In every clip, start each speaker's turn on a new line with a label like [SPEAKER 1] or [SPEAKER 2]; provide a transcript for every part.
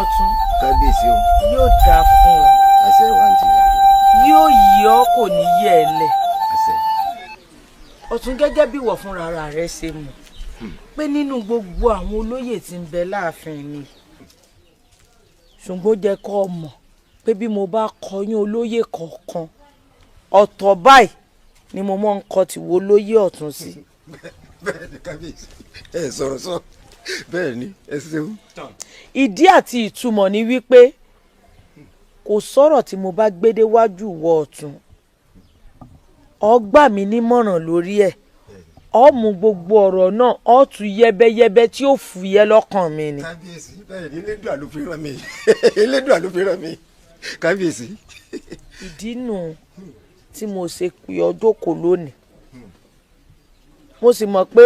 [SPEAKER 1] Ọ̀tún.
[SPEAKER 2] Kábíyèsí o.
[SPEAKER 1] Yóò dáa fún ọ.
[SPEAKER 2] Àṣẹ wa ń tìrẹ.
[SPEAKER 1] Yóò yí ọ, kò ní yẹ ẹ lẹ.
[SPEAKER 2] Àṣẹ.
[SPEAKER 1] Ọ̀tún, gẹ́gẹ́ bí wọ̀ fúnra ara rẹ ṣe mọ̀ pé nínú gbogbo àwọn olóyè tí ń bẹ láàfin mi, ṣùgbọ́n jẹ́ kó o mọ̀ pé bí mo bá kọyún olóyè kọ̀ọ̀kan ọ̀tọ̀ báyìí ni mo máa ń kọ tìwọ olóyè Ọ̀tún sí.
[SPEAKER 2] Bẹ́ẹ̀ ni kábíyèsí, ẹ sọ̀rọ̀ sọ, bẹ́ẹ̀ ni, ẹ ṣeun.
[SPEAKER 1] Ìdí àti ìtumọ̀ ni wípé kò sọ̀rọ̀ tí mo bá gbé déwájú wọ Ọ̀tún, ọ gbà mí nímọ̀ràn lórí ẹ̀, ọ mú gbogbo ọ̀rọ̀ náà, ọ tú yẹ́bẹ́yẹ́bẹ́ tí ó fúyẹ́ lọ́kàn mi ni.
[SPEAKER 2] Kábíyèsí, bẹ́ẹ̀ ni, Elédùà ló fi rán mi, Elédùà ló fi rán mi, kábíyèsí.
[SPEAKER 1] Ìdí nù tí mo ṣe pè ọ́ jókòó lónìí. Mo sì mọ̀ pé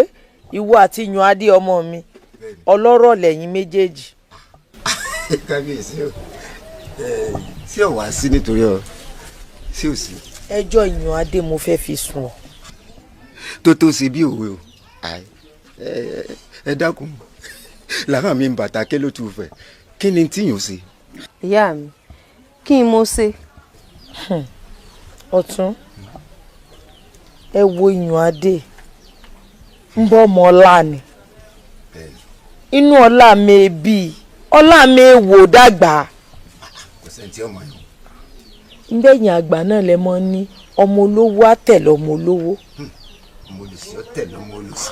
[SPEAKER 1] ìwọ àti yan adé ọmọ mi, ọlọ́rọ̀ lẹ́yìn méjèèjì.
[SPEAKER 2] Kábíyèsí o, sí ò wá sí nítorí ọ sí ò sí.
[SPEAKER 1] Ẹjọ́ yan adé mo fẹ́ fi sùn ọ́.
[SPEAKER 2] Tó ṣe bí òwe o, ẹ dákun, làwọn mi ń bàtà ké ló tu fẹ, kí ni tí yóò ṣe.
[SPEAKER 3] Ìyá mi, kí n mo ṣe.
[SPEAKER 1] Ọ̀tún, ẹ wo yan adé ń bọ́ ọmọ ọlá ni, inú ọlá mi bí ọlá mi wò dàgbà.
[SPEAKER 2] Kò sẹ́ni tí ọmọ yẹn.
[SPEAKER 1] Nbẹ̀yìn àgbà náà lẹ mọ́ ní ọmọ olówó àtẹ̀lé ọmọ olówó.
[SPEAKER 2] Ọmọ olùsí ó tẹ̀lé ọmọ olùsí.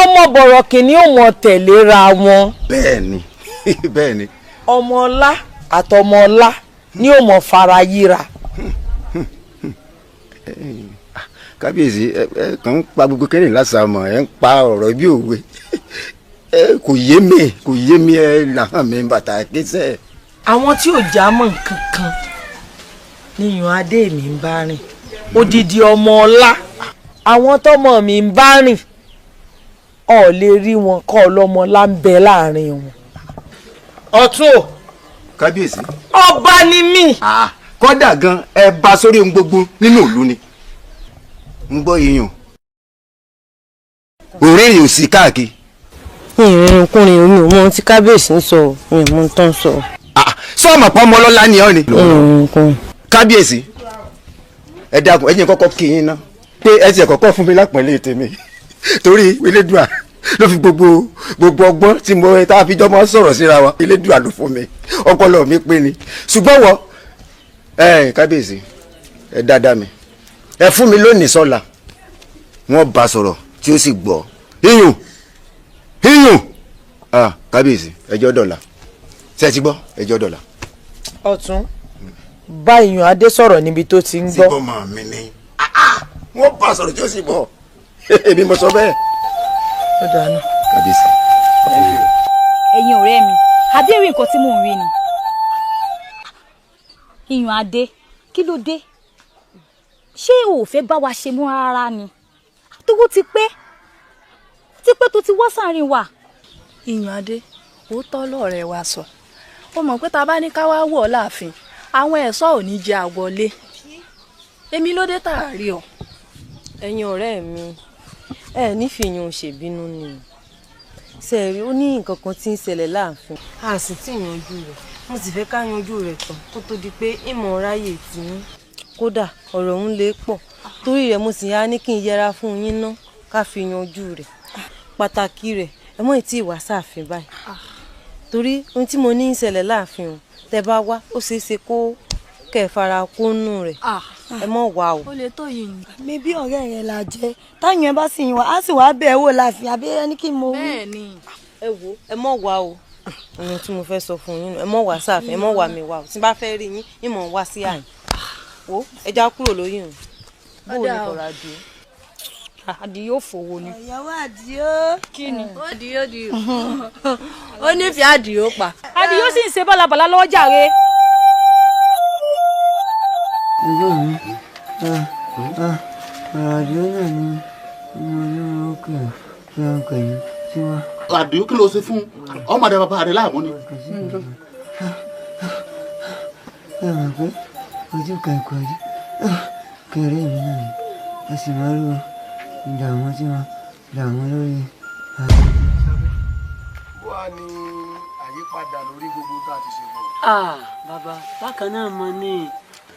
[SPEAKER 1] Ọmọ bọ̀rọ̀ kìíní ò mọ̀ tẹ̀léra wọn.
[SPEAKER 2] Bẹ́ẹ̀ ni, bẹ́ẹ̀ ni.
[SPEAKER 1] Ọmọ ọlá àtọmọ ọlá ni ò mọ̀ fara yíra.
[SPEAKER 2] Kábíyèsí, ẹ kàn ń pa gbogbo kẹ́rìn lásàmọ̀, ẹ ń pa ọ̀rọ̀ bí òwe, ẹ kò yé mi, kò yé mi, ẹ làhàn mi bàtà kẹsẹ̀.
[SPEAKER 1] Àwọn tí ò já mọ́ nǹkan kan níyàn adé mi ń bá rìn, odidi ọmọ ọlá, àwọn tọmọ mi ń bá rìn, ọ lè rí wọn kọ́ ọlọ́mọ ọlá ń bẹ láàrin wọn. Ọ̀tún o.
[SPEAKER 2] Kábíyèsí.
[SPEAKER 1] Ọba ni mí.
[SPEAKER 2] Kódà gan ẹ bá sórí ohun gbogbo nínú ìlú ni ń gbọ́ iyùn òrìrì ò sí káàkiri.
[SPEAKER 3] Ìrìn kùnrin, mi ò mọ ohun tí kábíyèsí ń sọ, mi ò mọ ohun tó ń sọ.
[SPEAKER 2] Sọ ma pọ́ ọmọ ọlọ́lá ni ọ́ ni.
[SPEAKER 3] Ìrìn kùnrin.
[SPEAKER 2] Kábíyèsí, ẹ dákun, ẹ jẹ́ kọ́kọ́ kí yín ná pé ẹ ti kọ́kọ́ fún mi lápọ̀nlé tèmi, torí Elédùà ló fi gbogbo gbogbo ọgbọ́n tí mo tá a fi jọ mọ́ sọ̀rọ̀ síra wa, Elédùà ló fún mi, ọpọlọ mi pé ni. Ṣùgbọ́n wọ ẹ kábíyèsí, ẹ dáadáa mi, ẹ fún mi lónìí sọ́la, wọ́n bá sọ̀rọ̀ tí ó sì gbọ́ iyùn iyùn. Ah, kábíyèsí, ẹjọ́ dọ̀la, ṣé ẹ ti gbọ́? Ẹjọ́ dọ̀la.
[SPEAKER 1] Ọ̀tún, bá ìyàn adé sọ̀rọ̀ níbi tó ti ń gbọ́.
[SPEAKER 2] Síbọ̀ mọ̀ mi ni wọ́n bá sọ̀rọ̀ tí ó sì gbọ́, èmi mo sọ bẹ́ẹ̀.
[SPEAKER 1] Ó dáná.
[SPEAKER 2] Kábíyèsí.
[SPEAKER 4] Ẹ̀yin ọ̀rẹ́ mi, àbí èrè nǹkan tí mò ń rí ni? Ìyàn adé, kí ló dé? Ṣé o ò fẹ́ bá wa ṣe mọ́ rárá ni? Tówó ti pẹ́, ti pẹ́ tó ti wọ́ sáàrin wa.
[SPEAKER 5] Ìyàn adé, òótọ́ lọ̀rẹ́ wa sọ. Ó mọ̀ pé tá a bá ní ká wá wọ̀ ọ́ láàfin, àwọn ẹ̀ṣọ́ ò ní jẹ́ àwọlé. Èmi ló dé tá a rí ọ.
[SPEAKER 3] Ẹ̀yin ọ̀rẹ́ mi, ẹ nífìyàn ṣèbínú ni sẹ́ẹ̀rí, ó ní nǹkan kan tí ń ṣẹlẹ̀ láàfin, a sì tí ì yanjú rẹ̀. Mo sì fẹ́ ká yanjú rẹ̀ tán kó tó di pé ìmọ̀ ráyè tí ń kódà ọ̀rọ̀ òun lè pọ̀, torí rẹ̀ mo sì yá ní kí n yẹra fún yín ná, ká fi yanjú rẹ̀. Pàtàkì rẹ̀, ẹ mọ̀ tí ì wá sáàfin báyìí, torí ohun tí mo ní ń ṣẹlẹ̀ láàfin o, tẹ bá wá, ó ṣeé ṣe kó kẹ́ fara kónú rẹ̀. Ẹ mọ̀ wá o.
[SPEAKER 5] Ó lè tó yìí ni.
[SPEAKER 6] Mi bí ọ̀rẹ́ rẹ̀ la jẹ́, táyọ̀ ẹ bá sì yín wá, á sì wá bẹ́ẹ̀ wò láàfin, àbí ẹni kí mo wí.
[SPEAKER 5] Bẹ́ẹ̀ ni.
[SPEAKER 3] Ẹ wo, ẹ mọ̀ wá o. Ohun tí mo fẹ́ sọ fún yín, ẹ mọ̀ wá sáàfin, ẹ mọ̀ wá mi wá o. Tí n bá fẹ́ rí yín, ìmọ̀ wá sí àyìn. Wo, ẹ já kúrò lórí ìrùn bó o ní kọ̀ọ̀rọ̀ àdìo.
[SPEAKER 4] Àdìo yóò fowó ni.
[SPEAKER 6] Ìyàwó àdìo.
[SPEAKER 4] Kí ni?
[SPEAKER 5] Ó di, ó di, ó nífẹ̀ẹ́ àdìo pa.
[SPEAKER 4] Àdìo sì ń ṣe bálabàlá lọ́wọ́ jàre.
[SPEAKER 7] Ẹgbẹ́ mi, ọ̀rọ̀ àdìo náà ni mo ní mo kẹ̀ kí wọ́n kẹ̀ yín sí wa.
[SPEAKER 8] Àdìo, kí ló ṣe fún ọmọdé bàbá rẹ láàmú ni.
[SPEAKER 7] Ẹ mọ̀ pé ojú kan ìkọjú kẹrẹ mi náà ni ẹ sì máa rú ìdààmú tí wọ́n dààmú lórí.
[SPEAKER 9] Wá ní àyípadà. padà lórí gbogbo tá a ti ṣe fún ọ.
[SPEAKER 7] Bàbá bákan náà mọ ní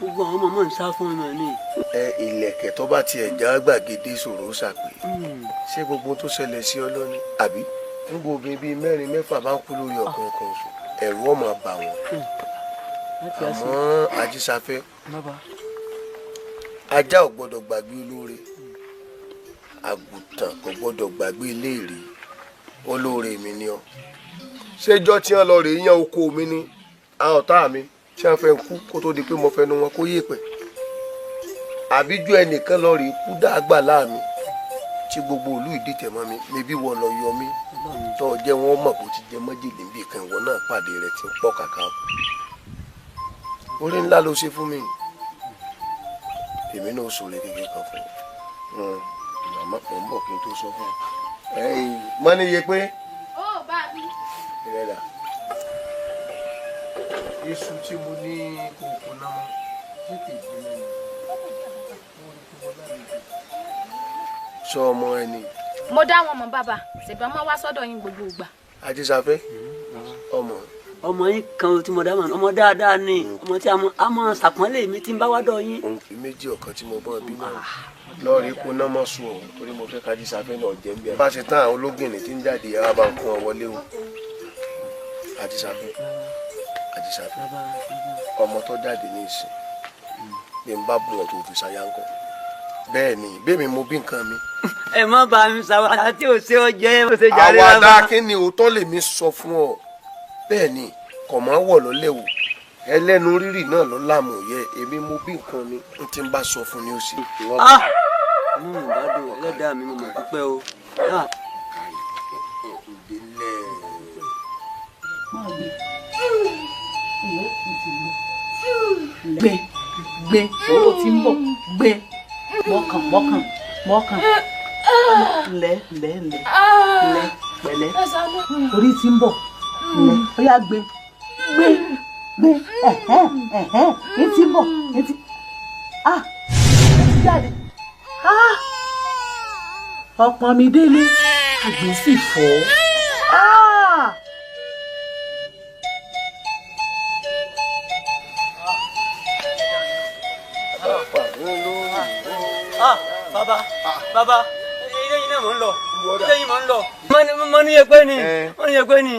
[SPEAKER 7] gbogbo àwọn ọmọ ń sá fún ọmọ ní.
[SPEAKER 9] Ẹ ìlẹ̀kẹ̀ tó bá tiẹ̀ já gbàgede ìṣòro ṣàpè ṣé gbogbo tó ṣẹlẹ̀ sí ọ lónìí àbí níbo obìnrin bíi mẹ́rin mẹ́fà bá ń kú lórí ọkùnrin kan oṣù ẹ̀rù ọmọ bà wọ́n. Àmọ́ Ajísáfẹ́ ajá ò gbọ́dọ̀ gbàgbé olóore, àgùntàn kò gbọ́dọ̀ gbàgbé iléèrè, olóore mi ni ọ. Ṣéjọ́ tí wọ́n lọ rèé yan oko mi ni àwọn ọ̀tá mi tí wọ́n fẹ́ kú kó tó di pé mo fẹnu wọn kó yèèpẹ̀, àbíjú ẹnìkan lọ rèé kú dàgbà láàmì tí gbogbo ìlú ìdìtẹ̀ mọ́ mi mebí wọ́n lọ yọ mí tó jẹ́ wọ́n mọ̀ bó ti jẹ́ májèlé níbi kan ìwọ náà pàdé rẹ̀ tí ń pọ̀ kàkà kú. Orí ńlá ló ṣe fún mi, èmi náà sọ̀rọ̀ kékeré kan fún un, màmá mò ń bọ̀ kí n tó sọ fún un. Mọ́ ní iye pé.
[SPEAKER 10] Ó bá mi.
[SPEAKER 9] Ìrẹ́là iṣu tí mo ní kókó náà mọ́ ṣé kì í gbóná ni. Sọ ọmọ ẹni.
[SPEAKER 10] Mo dá wọn mọ̀ bàbá, ṣèbí ọmọ wá sọ́dọ̀ yín gbogbo ìgbà.
[SPEAKER 9] Ajísáfẹ́ ọmọ.
[SPEAKER 7] Ọmọ yín kan tí mo dá mọ̀, ọmọ dáadáa ni, ọmọ tí a mọ̀ ṣàpọ́nlé mi tí ń bá wá dọ̀ yín.
[SPEAKER 9] Méjì ọ̀kan tí mo bọ́ bí náà lọ́ọ̀rì kó náà mọ̀ sùn ọ̀hún torí mo fẹ́ kájísáfẹ́ náà jẹ́ ń bí. Bá a ṣe tán àwọn ológìnní tí ń jáde yàrá bá ń kún ọ wọlé o. Ajísáfẹ́ Ajísáfẹ́ ọmọ tó jáde ní ìsìn bí n bá bù ọ́ tó fi ṣayá ńkọ́. Bẹ́ẹ̀ ni bẹ́ẹ̀ mi mo bí nǹkan mi.
[SPEAKER 7] Ẹ má bá mi ṣàwádà tí ò ṣe ọ jẹ́ ó ṣe jàre bàbá.
[SPEAKER 9] Àwàdà kí ni òótọ́ lèmi sọ fún ọ. Bẹ́ẹ̀ ni kò máa wọ̀ lọ́lẹ̀ o, ẹlẹ́nu rírì náà ló láàmú yẹ, èmi mo bí nǹkan mi n ti bá sọ fún ni ó sì.
[SPEAKER 7] Inú mi bá dùn ẹlẹ́dàá mi mo mọ̀ dúpẹ́ o.
[SPEAKER 1] Gbé gbé owó tí ń bọ̀ gbé mọ́kàn mọ́kàn mọ́kàn ńlẹ̀ ńlẹ̀ ńlẹ̀ ńlẹ̀ pẹ̀lẹ́ orí tí ń bọ̀ ńlẹ̀ ó yá gbé gbé gbé ẹ̀hẹ́n ẹ̀hẹ́n ní tí ń bọ̀ ní tí ah ti jáde ah ọ̀pọ̀ mi délé àgbẹ̀ sì fọ́ ah.
[SPEAKER 7] Bàbá bàbá ilé yìí náà mò ń lọ, ilé yìí mò ń lọ. Mo ní yẹ pé ni, mo ní yẹ pé ni,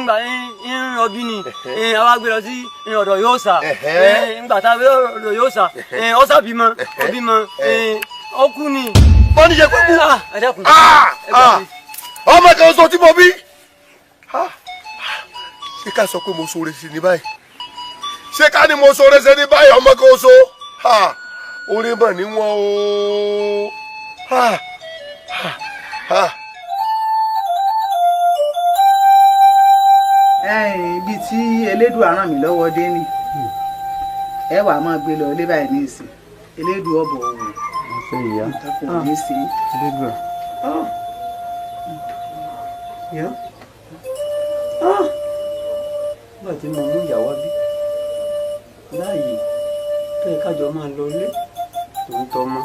[SPEAKER 7] ngbà ń rọbí ni, àwa gbé lọ sí ọ̀dọ̀ yóò sà, ngbà tá a gbé ọ̀dọ̀ yóò sà, ó sà bímọ, ó bímọ, ó kú ni.
[SPEAKER 9] Mo ní yẹ pé kú.
[SPEAKER 7] Ẹ dákun.
[SPEAKER 9] Ọmọ kan sọ tí mo bí. Ṣé ká sọ pé mo ṣoore sí ní báyìí? Ṣé ká ní mo ṣoore sí ní báyìí ọmọ kan sọ? Orí mọ̀ ní wọn o.
[SPEAKER 11] Ibi tí Elédùà ràn mí lọ́wọ́ dé ni ẹ wàá máa gbé lọ ilé báyìí ní ìsìn Elédùà ọ̀bọ̀ òwò nǹkan kò ní í ṣe.
[SPEAKER 7] Nígbà tí mo mú ìyàwó bí láàyè tó yẹ kájọ máa lọ ilé tòun tọmọ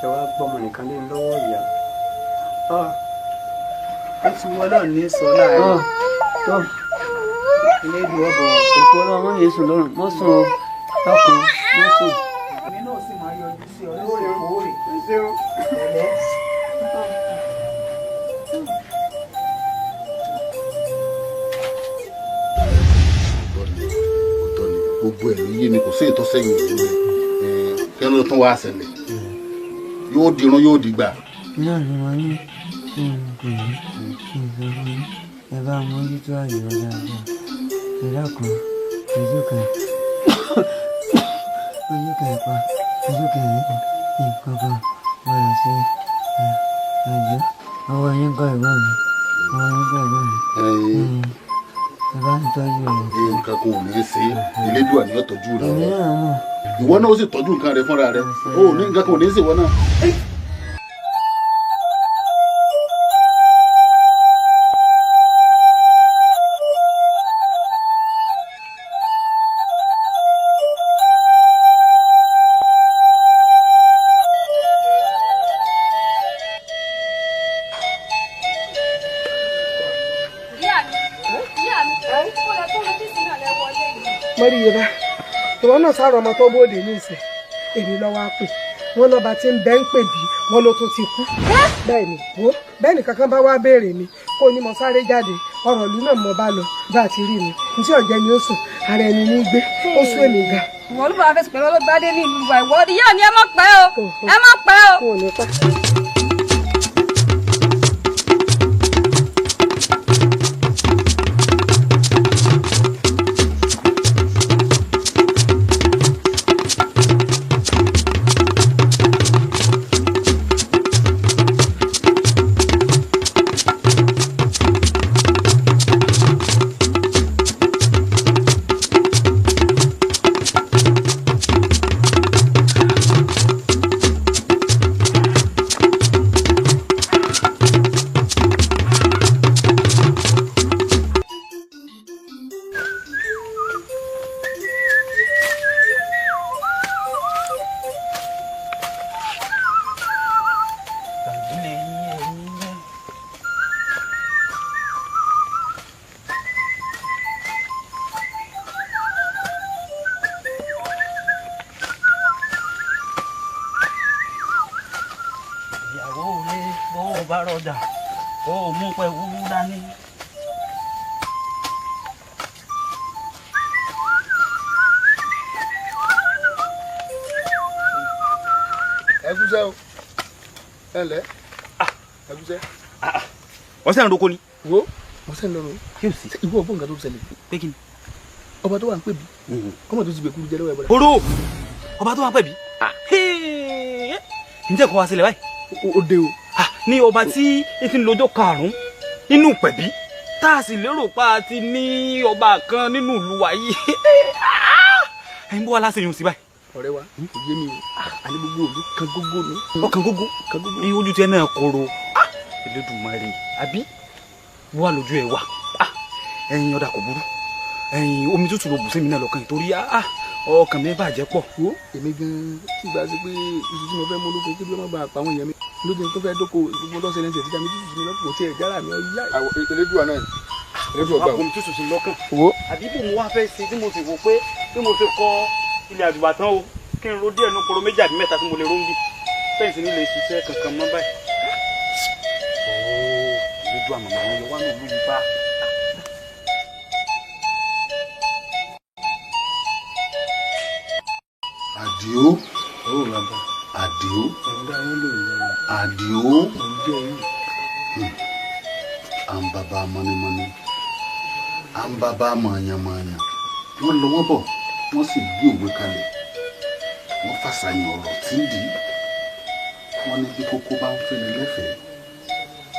[SPEAKER 7] ẹ wá gbọmọ nìkan lé lọ́wọ́ ìyá.
[SPEAKER 11] Ó ti wọ Ọlọ́run ní sọ láàrin Elédùà ọ̀bọ̀.
[SPEAKER 7] Òkú Ọlọ́run mọ́ yéésù lọ́rùn mọ́ sùn o dákun mọ́ sùn.
[SPEAKER 11] Èmi náà sì máa yọjú sí ọ lóòrèkóòrè. Pẹ̀lẹ́.
[SPEAKER 8] Gbogbo ẹ̀ ló yé mi, kò sí ìtọ́sẹ́yìn ìlú rẹ̀ kí ló tún wá ṣẹlẹ̀, yóò dirun yóò dìgbà.
[SPEAKER 7] Náà ni wọ́n ní kí n pè é kí n sọ fún yín ẹ bá mójútó àyẹ̀wò dáadáa, ẹ dákun ojú kan ojú kan ẹ̀pà ojú kan ẹ̀yìn nǹkan kan gbọ́dọ̀ sí ẹjọ́ ọwọ́ yín kọ́ ẹ̀gbọ́n mi, ọwọ́ yín kọ́ ẹ̀gbọ́n mi, ẹ bá ń tọ́jú rẹ̀.
[SPEAKER 8] Nǹkan kò ní í ṣe, Elédùà ni ó tọ́jú rẹ̀.
[SPEAKER 7] Èmi náà mọ̀.
[SPEAKER 8] Ìwọ náà ó sì tọ́jú nǹkan rẹ fúnra rẹ, ó ní nǹkan kò ní í ṣe ìwọ náà.
[SPEAKER 10] Ìyá mi, ìyá mi,
[SPEAKER 12] Ìwọ náà sáré ọmọ tó bóde ní ìsìn èmi lọ́wọ́ á pè wọ́n lọ́ba tí ń bẹ́ ń pè bí wọ́n ló tún ti kú. Bẹ́ẹ̀ ni wo bẹ́ẹ̀ ni kankan bá wá béèrè mi kó ní mo sáré jáde ọ̀rọ̀ ìlú náà mo bá lọ bá a ti rí mi ntí ọ̀jẹ̀ ni ó sùn ara ẹni ní gbé ó sún èmi ga.
[SPEAKER 13] Ìwọ ló bá fẹsùn pẹ̀lú ọlọ́gbàdé ní ìlú wa ìwọ ìyá mi ẹ má pẹ́ o ẹ má pẹ́ o.
[SPEAKER 14] Ọsẹ ń roko ni.
[SPEAKER 9] Wo mo sẹ́ ń lọ rò. Ìwọ ọgbọ́n nǹkan tó ń ṣẹlẹ̀.
[SPEAKER 14] Pé kí ni.
[SPEAKER 9] Ọba tó wà ń pè bí. Ọmọ tó ti gbẹ̀kú jẹ lọ́wọ́ ẹ̀ bọ́dà.
[SPEAKER 14] Oró ọba tó wà ń pè bí. Ǹjẹ́ kò wá sílẹ̀ báyìí.
[SPEAKER 9] Ó dé o.
[SPEAKER 14] Ní ọba tí etí ń lọ́jọ́ karùn-ún nínú pẹ̀bí tá a sì lérò pa ti ní ọba kan nínú ìlú wa yìí. Ẹ̀yin bó wa láti yùn sí báyìí.
[SPEAKER 9] Ọ̀rẹ́ wa kò yé mi o, àní gbogbo òlu kan gógó ni.
[SPEAKER 14] Ọkàn gógó ní ojú tiẹ̀ náà kóró. Elédùmarè àbí wà lójú ẹ wà ẹ̀yin ọ̀dà kò burú ẹ̀yin omi tútù ló bù sí mi náà lọ́kàn torí ọkàn mi bàjẹ́ pọ̀.
[SPEAKER 9] Wo èmi gan-an tí ìgbà sí pé iṣu tí mo fẹ́ mú olóko kí bí wọ́n bá pa àwọn èèyàn mi lóde tó fẹ́ dóko gbogbo lọ́sẹ̀ lẹ́sẹ̀ tí mi tútù sí mi lọ́kàn tí ẹ̀ jára mi ọ̀yá. Elédùà náà Elédùà gbà
[SPEAKER 14] omi tútù sí lọ́kàn.
[SPEAKER 9] Wo
[SPEAKER 14] àbí bò mo wá fẹ́ ṣe tí mo sì wò pé bí mo ṣe kọ ilẹ̀ àdùbà tán o kí n ro díẹ̀ nú koro méjì àbí mẹ́ta tí mo lè róńgì fẹ́ǹsì ní lè ṣiṣẹ́ kankan mọ́ báyìí. Elédùà màmá mi wà ní ìlú yìí bá.
[SPEAKER 8] Àdìó Àdìó Àdìó à ń bàbá mọ́nímọ́ní à ń bàbá mọ̀ọ́yàn-mọ̀ọ́yàn wọ́n lọ wọ́n bọ̀ wọ́n sì gbé òwe kalẹ̀ wọ́n fàṣàyàn ọ̀rọ̀ tí ń dì í wọ́n ní bí kókó bá ń fẹ́ni lẹ́fẹ̀ẹ́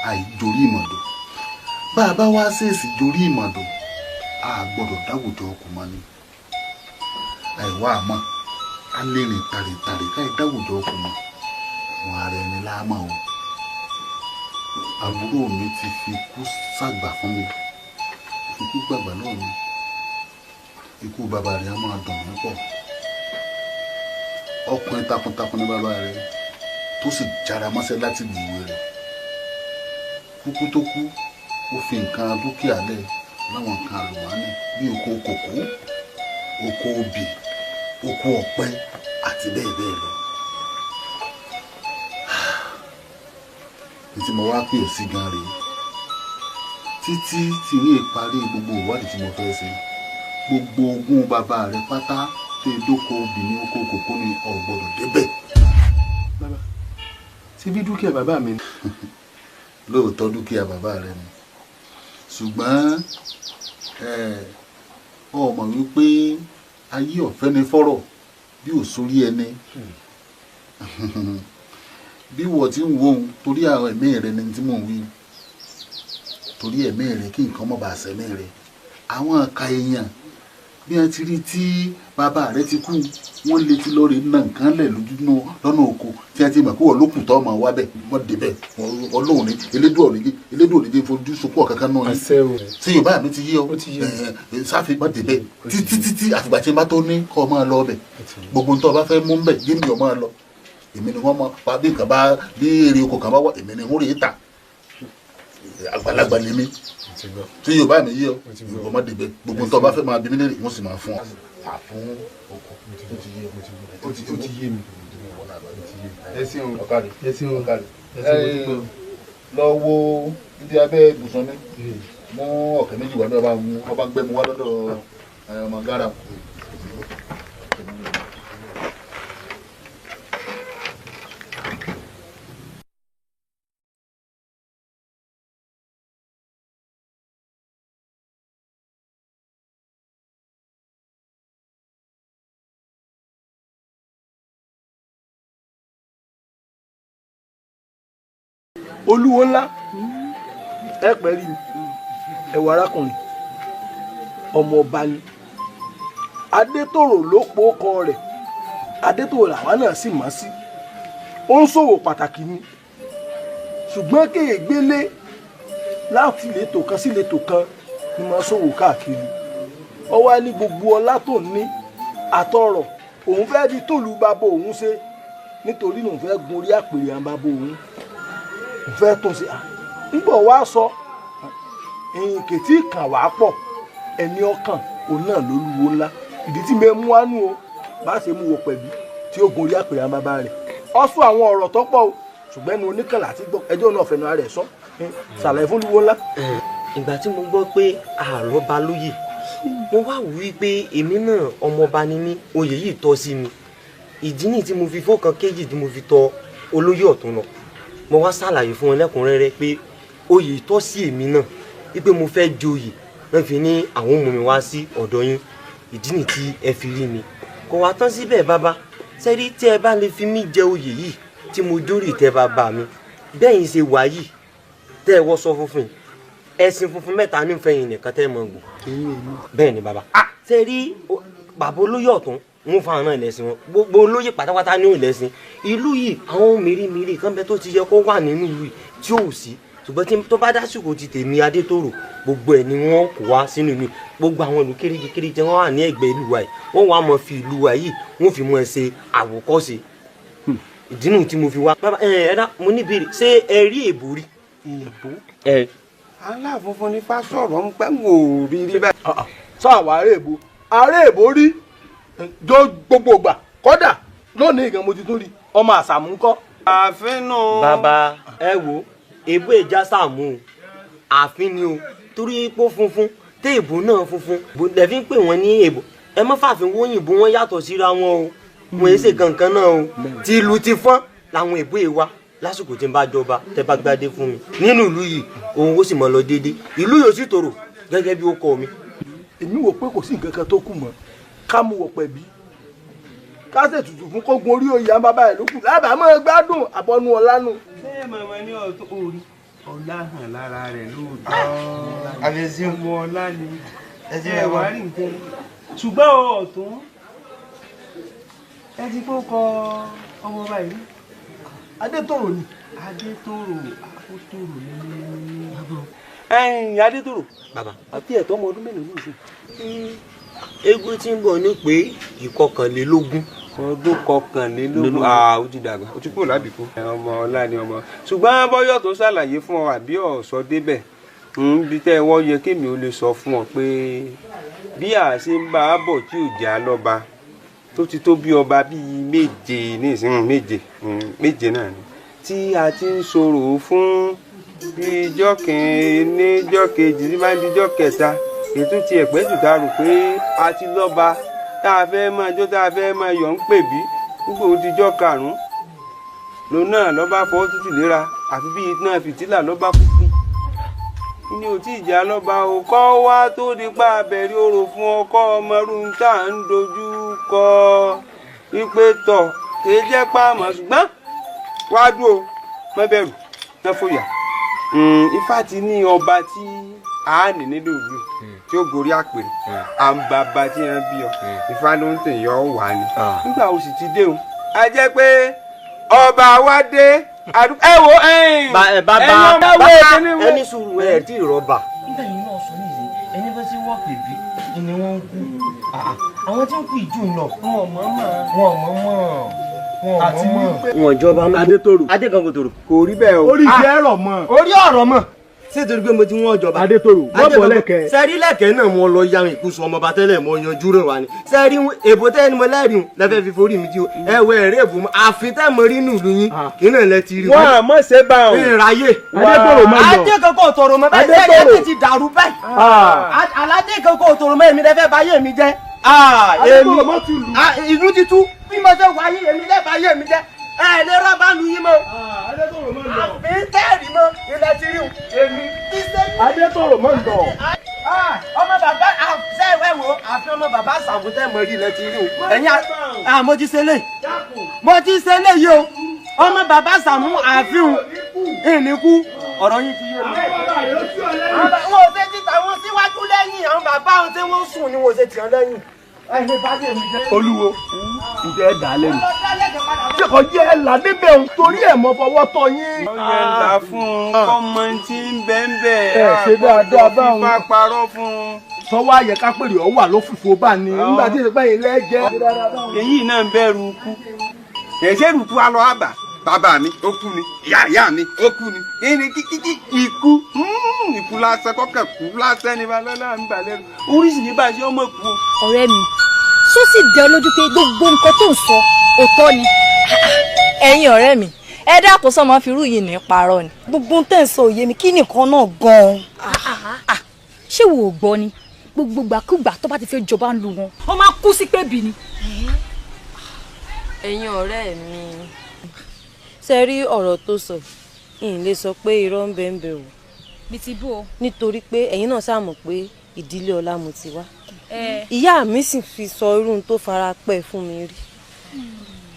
[SPEAKER 8] àìjorí ìmọ̀dò bá a bá wá ṣèèṣì jorí ìmọ̀dò a gbọ́dọ̀ dáwùjọ ọkùnrin ni àìwá àmọ́ a lè rìn tàrètàrè káì dáwùjọ ọkùnrin wọn ara ẹni láàmà o. Àbúrò mi ti fi kú ṣàgbà fún mi, fi kú gbàgbà náà mi. Ikú bàbá rẹ̀ á máa dùn mí pọ̀. Ọkùnrin takuntakun ní bàbá rẹ̀ tó sì jára mọ́ṣẹ́ láti gbìwé rẹ̀. Kúkú tó kú, ó fi nǹkan dúkìá lẹ̀ láwọn nǹkan àlùmọ́ọ́nì bí oko kòkó, oko obì, oko ọ̀pẹ àti bẹ́ẹ̀ bẹ́ẹ̀ lọ. Ní tí mo wá pè ọ́ sí gan rèé títí tí ní ìparí gbogbo ìwádìí tí mo fẹ́ ṣe, gbogbo ogún bàbá rẹ pátá tó dóko obì ní oko kòkó ni o gbọ́dọ̀ débẹ̀.
[SPEAKER 9] Bàbá, ṣé bí dúkìá bàbá mi ni?
[SPEAKER 8] Lóòótọ́ dúkìá bàbá rẹ ni, ṣùgbọ́n ọ mọ̀ wípé ayé ọ̀fẹ́ ni fọ́rọ̀ bí ò sórí ẹni. Bí wọ́n ti ń wo ohun torí àwọn ẹ̀mí rẹ ni tí mò ń wí, torí ẹ̀mí rẹ kí nǹkan mọ̀ bá ṣẹ̀mí rẹ. Àwọn àka èèyàn bí wọ́n ti rí tí bàbá rẹ ti kú, wọ́n lè ti lọ rí nà nǹkan lẹ̀ lójú lọ́nà oko tí wọ́n ti mọ̀ pé wọ́n ló kù tọ́ ọmọ wa bẹ̀ wọ́n débẹ̀ Ọlọ́run ní Elédùà òní Elédùà òní jẹ́ fojú sunkún ọ̀kankan náà yìí. Tí Yorùbá mi ti yé ọ sáfì má débẹ̀ títí títí àfìgbà tí n bá tó ní kọ́ ọ máa lọ ọbẹ̀. Gbogbo nǹkan tó o bá fẹ́ mú bẹ̀ yé mi ò máa lọ. Èmi ni wọ́n mọ pa bí nǹkan bá bí èrè oko kan bá wà èmi ni wọ́n rè é tà. Àgbàlagbà lèmi. Tí Yorùbá mi yé ọ ìwọ má débẹ̀ gbogbo nǹkan tó o bá fẹ́ máa bí mi léèrè wọ́n sì máa fún ọ. tà fún oko. Ó ti yé
[SPEAKER 9] ó ti yé mi.
[SPEAKER 8] Ẹ ṣeun ọ̀kadì
[SPEAKER 9] ẹ ṣeun
[SPEAKER 8] ọ̀kadì
[SPEAKER 9] ẹ ṣeun mo dúpẹ́ o.
[SPEAKER 8] Lọ wo ibi abẹ́ ibùsùn mi, mú ọ̀kẹ́ méjì wá ní ọba mú ọba gbẹ́mu wá lọ́dọ̀ ọmọ gárà.
[SPEAKER 9] Olúwo ńlá, ẹ pẹ́ rí mi. Ẹwà arákùnrin ọmọ ọba ni Adétòrò ló po ọkọ rẹ̀. Adétòrò làwa náà sì mọ̀ sí. Ó ń ṣòwò pàtàkì ni, ṣùgbọ́n kéègbélé láti ìletò kan sí ìletò kan ni máa ṣòwò káàkiri. Ó wá ní gbogbo ọlá tó ní àtọrọ̀ òun fẹ́ẹ́ fi tòlú bàbá òun ṣe, nítorí òun fẹ́ẹ́ gun orí àpèrè àwọn bàbá òun, òun fẹ́ẹ́ tún ṣe. Nígbà wá sọ ẹ̀yìn kìtì kàn wá pọ̀, ẹni ọkàn òun náà lólúwo ńlá. Ìdí tí mi mú wánú o bá ṣe mú wọ pẹ̀lú tí ó gun orí àpèrè àwọn bàbá rẹ̀. Ọ sọ àwọn ọ̀rọ̀ tó pọ̀ o, ṣùgbọ́n ẹnu oníkànlá ti gbọ́ ẹjọ́ náà fẹnu ara ẹ̀ sọ. Ṣàlàyé fún olúwo ńlá.
[SPEAKER 7] Ìgbà tí mo gbọ́ pé àlọ́ ba lóyè, mo wá wí pé èmi náà ọmọọba ni mí, oyè yìí tọ́ sí mi. Ìdí nìyí tí mo fi fọ́kàn kéjì tí mo fi tọ olóyè ọ̀tún lọ. Mo wá ṣàlàyé fún wọn lẹ́kùnrẹ́rẹ́ pé oyè tọ́ sí èmi náà, wípé mo fẹ́ joyè. Wọ́n fi ní àwọn mú mi wá sí ọ̀dọ̀ yín. Ìdí nìyí tí ẹ fi rí mi. Kò wá tán síbẹ̀ bàbá, sẹ́rí tí ẹ bá lè fi mí jẹ oyè yìí tí mo dórí ìtẹ́ bàbá mi, bẹ́ẹ̀ yín ṣe wà yìí tẹ́ ẹ wọṣọ funfun, ẹṣin funfun mẹ́ta nífẹ̀ẹ́ yìí nìkan tẹ́ ẹ mọ̀ gùn. Bẹ́ẹ̀ ni bàbá, sẹ́rí bàbá olóyè ọ̀tún ń fa àwọn ẹlẹ́sìn wọn, gbogbo olóyè pátápátá ní òlẹ́sìn ìlú yìí. Àwọn mèremère kan bẹ tó ti yẹ kó wà nínú ìlú yìí tí ò sí, ṣùgbọ́n tí tó bá dásìkò ti tèmi Adétòrò, gbogbo ẹ̀ ni wọ́n kó wá sínú ìlú. Gbogbo àwọn ìlú kéréje kéréje wọ́n wà ní ẹ̀gbẹ́ ìlú wa yìí, wọ́n wà mọ̀ fi ìlú wa yìí wọ́n fi mọ̀ ṣe àwòkọ́ṣe. Ìdí nù tí mo fi wá. Bàbá ẹ ẹ dá mo ní ìbéèrè, ṣé ẹ rí èbó rí?
[SPEAKER 9] Èbó?
[SPEAKER 7] Ẹ.
[SPEAKER 15] Aláfunfun ní fásọ̀rọ̀ ń pẹ́ wò rí rí báyìí.
[SPEAKER 9] Sọ àwọn ará èbó, ará èbó rí jọ gbogbo ìgbà, kódà lónìí gan mo ti tún rí ọmọ àṣàmú ńkọ́.
[SPEAKER 15] Ààfin nù.
[SPEAKER 7] Bàbá ẹ wo èbó ìjà sàmú o, ààfin ni o, torí ipò funfun tẹ èbó náà funfun lẹ́fí ń pè wọ́n ní èbó. Ẹ má fàfin wóyìnbó, wọn yàtọ̀ síra wọn o, wọn èsè kankan náà o. Ti ìlú ti fọ́n làwọn èbó yìí wá lásìkò tí n bá jọba, tẹ bá gbadé fún mi nínú ìlú yìí, òun ó sì mọ lọ déédéé, ìlú yóò sì tòrò gẹ́gẹ́ bí ó kọ mi.
[SPEAKER 9] Èmi wò pé kò sí nǹkan kan tó kù mọ́ ká mú wọ pẹ̀bí ká ṣètùtù fún kógun orí oyè àwọn bàbá rẹ̀ ló kù lábàá máa gbádùn àbọ̀nú ọ̀la nù.
[SPEAKER 15] Bẹ́ẹ̀ màmá ní ọ̀tún orí ọlá hàn lára rẹ̀ lóòótọ́, ọmọ ọlá ni ẹ wá rí nǹkan, ṣùgbọ́n ọ̀tún ẹ ti kó kọ ọmọ báyìí.
[SPEAKER 9] Adétòrò ni.
[SPEAKER 15] Adétòrò Adétòrò ní. Ẹ̀yin Adétòrò.
[SPEAKER 7] Bàbá.
[SPEAKER 15] Àti ẹ̀tọ́ ọmọ ọdún mélòó ní ìsìn?
[SPEAKER 7] Eégún tí ń bọ̀ ní pé 21.
[SPEAKER 15] Ọdún 21. Ó ti dàgbà, ó ti kúrò lábìkú. Ọmọ ọlá ni ọmọ. Ṣùgbọ́n bọ́yọ̀ tó ṣàlàyé fún ọ àbí ọ̀sọ́ débẹ̀, níbi tẹ́ ẹ wọ́ yẹ kémi ó lè sọ fún ọ pé bí a ṣe ń bá a bọ̀ tí ò já lọ́ba tó ti tó bí ọba bíi méje ní ìsìn, méje náà ni tí a ti ń sọ̀rọ̀ fún bíi ijọ́ kìíní, ijọ́ kejì, tí máa ń di ijọ́ kẹta, ètò ti ẹ̀pẹ́ jù tá a rò pé a ti lọ́ba tá a fẹ́ máa jó tá a fẹ́ máa yọ̀ ń pè bí gbogbo òdìjọ́ karùn-ún lòun náà lọ́ba fọwọ́ tútù léra àfi bí iná fìtílà lọ́ba kúkú ní ò tí ìjà lọ́ba ò kọ́ wá tó nípa abẹ̀rẹ̀ orò fún ọkọ ọmọrú tá à ń dojú kọ wípé tọ̀ kì í jẹ́ pàmò ṣùgbọ́n wá dúró má bẹ̀rù má fòyà. Ifá ti ní ọba tí a ní nílùú ìlú tí ó gorí àpèrè àǹbàbà tí wọ́n bí ọ Ifá ló ń tẹ̀ yọ wà ní. Nígbà o sì ti dé o a jẹ́ pé ọba wa dé. Ẹ wo ẹ̀yin
[SPEAKER 7] bàbá ẹni sùúrù ẹ tí ì rọba. Nígbà yìí náà sọ nìyí ẹni bá ti wọ́ pèbí ni wọ́n ń kú, àwọn tí ń kú ìjù ń lọ. Wọn mọ̀ mọ̀ wọn mọ̀ mọ̀ wọn mọ̀ mọ̀. Wọn jọba mọ.
[SPEAKER 9] Adétòrò
[SPEAKER 7] Adégangan tòrò.
[SPEAKER 15] Kò rí bẹ́ẹ̀ o.
[SPEAKER 9] Orí ìfẹ́ ẹ̀rọ mọ̀.
[SPEAKER 7] Orí ọ̀rọ̀ mọ̀.
[SPEAKER 16] Ṣé torí pé mo ti wọ́n jọba.
[SPEAKER 9] Adétòrò wọ́n bọ̀ lẹ́kẹ̀ẹ́.
[SPEAKER 16] Sẹ́rí lẹ́kẹ̀ẹ́ náà mo lọ ya ìkúsọ ọmọọba tẹ́lẹ̀ mo yanjú rẹ̀ wá ni. Sẹ́rí èbó tẹ́ ni mo lẹ́rìí lẹ́fẹ́ fi forí mi jí o. Ẹ wẹ ẹ̀rẹ́ èbó mọ́ àfi tẹ́ mo rí nù lù yín kí náà lẹ ti rí.
[SPEAKER 15] Wọ́n á mọ̀ ṣe bá o.
[SPEAKER 16] Ìráyè.
[SPEAKER 9] Adétòrò má lọ.
[SPEAKER 16] Adé kankan ò tọrọ mọ́ báyìí sẹ́rí
[SPEAKER 9] Adétòrò.
[SPEAKER 16] ẹ ti dàrú báyìí. Aládé kankan ò tọrọ mọ́ èmi lẹ́fẹ́ báyé mi jẹ́.
[SPEAKER 9] Adétòrò má ti lù.
[SPEAKER 16] Ìlú ti tú bí mo ṣe wáyé èmi lẹ́fẹ́ báyé mi jẹ́. Ẹ lè rọ́bà lu yín mọ́.
[SPEAKER 9] Adétòrò má lọ.
[SPEAKER 16] Àfi tẹ́ẹ̀rì mọ́ ilẹ̀ ti rí o. Èmi.
[SPEAKER 9] Adétòrò má lọ.
[SPEAKER 16] Ọmọ bàbá ṣe ẹ wo àfi ọmọ bàbá sàbùtẹ́ mọ̀ rí ilẹ̀ ti rí o. Ẹ̀yin à mo ti ṣe lé. Mo ti ṣe lé yìí o. Ọmọ bàbá Sàmú àfihàn ìníkú ọ̀rọ̀ yín ti yé mi. Wọn ò ṣe títa wọn síwájú lẹ́yìn àwọn bàbá wọn tí wọ́n sùn ni wọn ò ṣe tì wọ́n lẹ́yìn.
[SPEAKER 9] Olúwo ǹjẹ́ ẹ dà á lẹ́nu. Ṣé kò jẹ́ ẹ là débẹ̀ òun torí ẹ̀ mọ fọwọ́ tọ́ yín.
[SPEAKER 15] Ó yẹ là fún un kọ́mọ tí ń bẹ́ ń bẹ̀.
[SPEAKER 9] Ẹ ṣe dáadáa báwọn.
[SPEAKER 15] Fipá parọ́ fún un.
[SPEAKER 9] Sọ́wọ́ àyẹ̀ká pèrè ọ wà lófìfo bá ní nígbà tí ìpẹ́ yìí lẹ́jẹ́.
[SPEAKER 15] Èyí náà ń bẹ̀rù ikú. Kẹ̀sẹ̀ rùkú á lọ àbà. Bàbá mi ó kú ni, ìyá ìyá mi ó kú ni. Kí ni kíkí ikú? Ikú lásán kọ́kàn kú lásán ni balọ́lá ń bà lẹ́rù. Oríṣiríṣi bá a ṣe ọmọ kú o.
[SPEAKER 4] Ọ̀rẹ́ mi, ṣó sì dá ọ lójú pé gbogbo nǹkan tó ń sọ òótọ́ ni?
[SPEAKER 5] Ẹ̀yin ọ̀rẹ́ mi, ẹ dákun, sọmọ firú yìí ní parọ́ ni.
[SPEAKER 6] Gbogbo tẹ̀ ń sọ òye mi, kí nìkan náà gan-an.
[SPEAKER 4] Ṣé wo ò gbọ́ ni? Gbogbo gbàkúgbà tó bá ti fẹ́ jọba ń lu wọn, ó máa kú sí pé bì ni.
[SPEAKER 3] Ẹ̀yin ọ̀rẹ́ mi, ṣe rí ọ̀rọ̀ tó sọ yìí, n lè sọ pé irọ́ ń bẹ ń bẹ o.
[SPEAKER 4] Bí ti bó o.
[SPEAKER 3] Nítorí pé ẹ̀yin náà ṣáà mọ̀ pé ìdílé ọlá mo ti wá. Ìyá mi sì fi sọ irú ohun tó fara pẹ́ fún mi rí.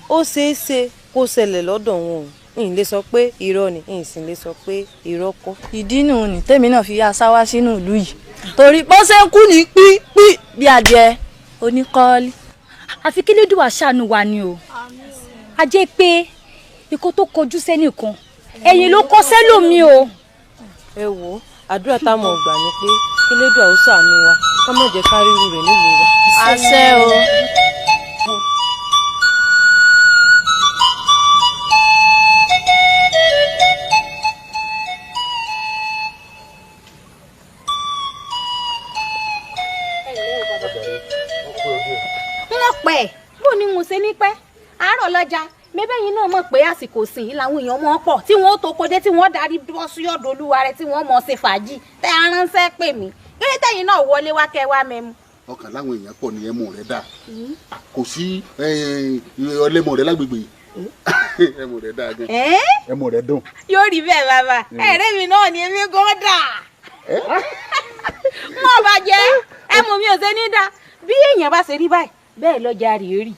[SPEAKER 3] Ó ṣeé ṣe kó ṣẹlẹ̀ lọ́dọ̀ wọn o, n lè sọ pé irọ́ ni, n sì lè sọ pé irọ́ kọ́.
[SPEAKER 5] Ìdí nù ní tèmi náà fi yá sáwá sínú ìlú yìí torí bó ṣe ń kú ní pípí bí adìẹ oníkọ́ọ́lì.
[SPEAKER 4] Àfi kí Elédùà ṣàánú wa ni o. A jẹ́ pé ikú tó kọjú sẹ́nìkan ẹ̀yìn ló kọ sẹ́lòmí o.
[SPEAKER 3] Ẹ wo, àdúrà táwọn ọgbà ni pé kí Elédùà ó ṣàánú wa, ká má jẹ́ ká ríru rẹ̀ nílùú wa.
[SPEAKER 5] Àṣẹ o.
[SPEAKER 10] Wọ́n pẹ́ bó ni mo ṣe ní pẹ́ àárọ̀ lọ́jà mẹ́bẹ́yìn náà mọ̀ pé àsìkò sìn ín làwọn èèyàn mọ̀ pọ̀ tí wọ́n ó toko dé tí wọ́n darí bọ́ sí ọ̀dọ̀ olúwa rẹ̀ tí wọ́n mọ̀ ṣe fàájì tẹ́ aránṣẹ́ pè mí kéré tẹ̀yìn náà wọlé wá kẹ́ wá mẹ́mu.
[SPEAKER 8] Ọkàn láwọn èèyàn pọ̀ ní ẹmu rẹ̀ dà, kò sí ọlẹ́mọ rẹ̀ lágbègbè ẹmu rẹ̀ dà gan, ẹmu rẹ̀ dùn.
[SPEAKER 10] Yóò rí bẹ́ẹ̀ bàbá, ẹ̀rẹ́ mi náà ni èmi gan dà, wọ́n bá jẹ́ ẹmu mi ò ṣe ní dà bí èèyàn bá ṣe rí báyìí bẹ́ẹ̀ lọ́jà rèé rí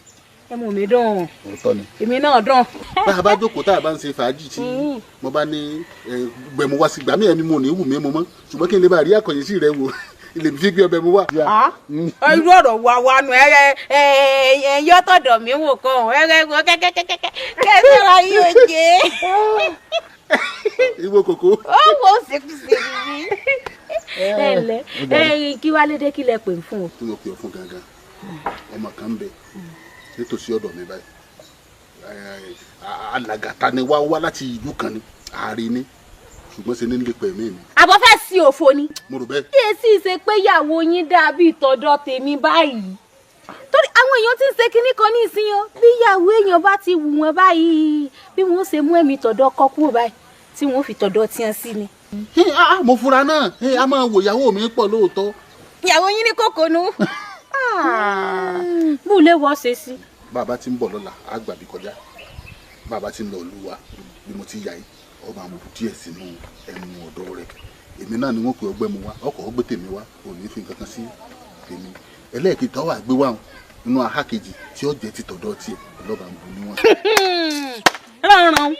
[SPEAKER 10] ẹmu mi dùn.
[SPEAKER 8] Òótọ́ ni.
[SPEAKER 10] Èmi náà dùn.
[SPEAKER 8] Bá a bá jókòó tá a bá ń ṣe fàájì tí mo bá ní gbẹ̀mú wá sí gbà mí ẹ̀mí mo ní wù mí mo mọ́, ṣùgbọ́n kí n lè bá rí àkànyìn sí rẹ wò ilé mi fi gbé ọbẹ̀ mu wá.
[SPEAKER 10] Irú ọ̀rọ̀ wa wa nù ẹ ẹ ẹ yọ tọ̀dọ̀ mi wò kàn ẹ ẹ kẹ́kẹ́kẹ́kẹ́ kẹ́sìrà yóò jẹ́.
[SPEAKER 8] Ìwọ kòkó.
[SPEAKER 10] Ó wò ó ṣèkúṣe mi. Ẹ ǹlẹ́ ẹ, kí wàá lédè kí lẹ pè ń fún o.
[SPEAKER 8] Tí mo pè ọ fún gangan, ọmọ kan ń bẹ nítòsí ọ̀dọ̀ mi báyìí, alàgàtà ni wá wá láti ìlú kan ni ààrẹ ni, ṣùgbọ́n ṣe ní nípa ẹ̀mí mi.
[SPEAKER 10] Àbọ̀ fẹ́ sí òfo ni.
[SPEAKER 8] Mo rò bẹ́ẹ̀.
[SPEAKER 10] Kí èsì ṣe pé ìyàwó yín dàbí tọ̀dọ̀ tèmi báyìí, torí àwọn èèyàn ti ń ṣe kinní kan ní ìsinyìí o, bí ìyàwó èèyàn bá ti wù wọ́n báyìí bí wọ́n ṣe mú ẹ̀mí tọ̀dọ̀ ọkọ kúrò báyìí tí wọ́n fi tọ̀dọ̀ tiẹ̀ sí ni.
[SPEAKER 8] Mo fura náà, a máa wo ìyàwó mi pọ̀ lóòótọ́.
[SPEAKER 10] Ìyàwó yín ní kòkònú. Bó lè wọ́ ṣe sí.
[SPEAKER 8] Bàbá ti ń bọ̀ lọ́la, á gbàbí kọjá. Bàbá ti ń lọ olúwa bí mo ti yà yìí, ọba àmọ̀ díẹ̀ sínú ẹnu ọ̀dọ́ rẹ̀. Èmi náà ni wọ́n pe ọgbẹ́ mu wá, ọkọ̀ ọgbẹ́ tèmi wá, ò ní fi nǹkan kan sí tèmi. Ẹlẹ́ẹ̀kejì tó wà gbé wá nínú ahá kejì tí ó jẹ́ ti tọ̀dọ̀ tiẹ̀ lọ́ba ń bu níwọ̀n.
[SPEAKER 10] Ránran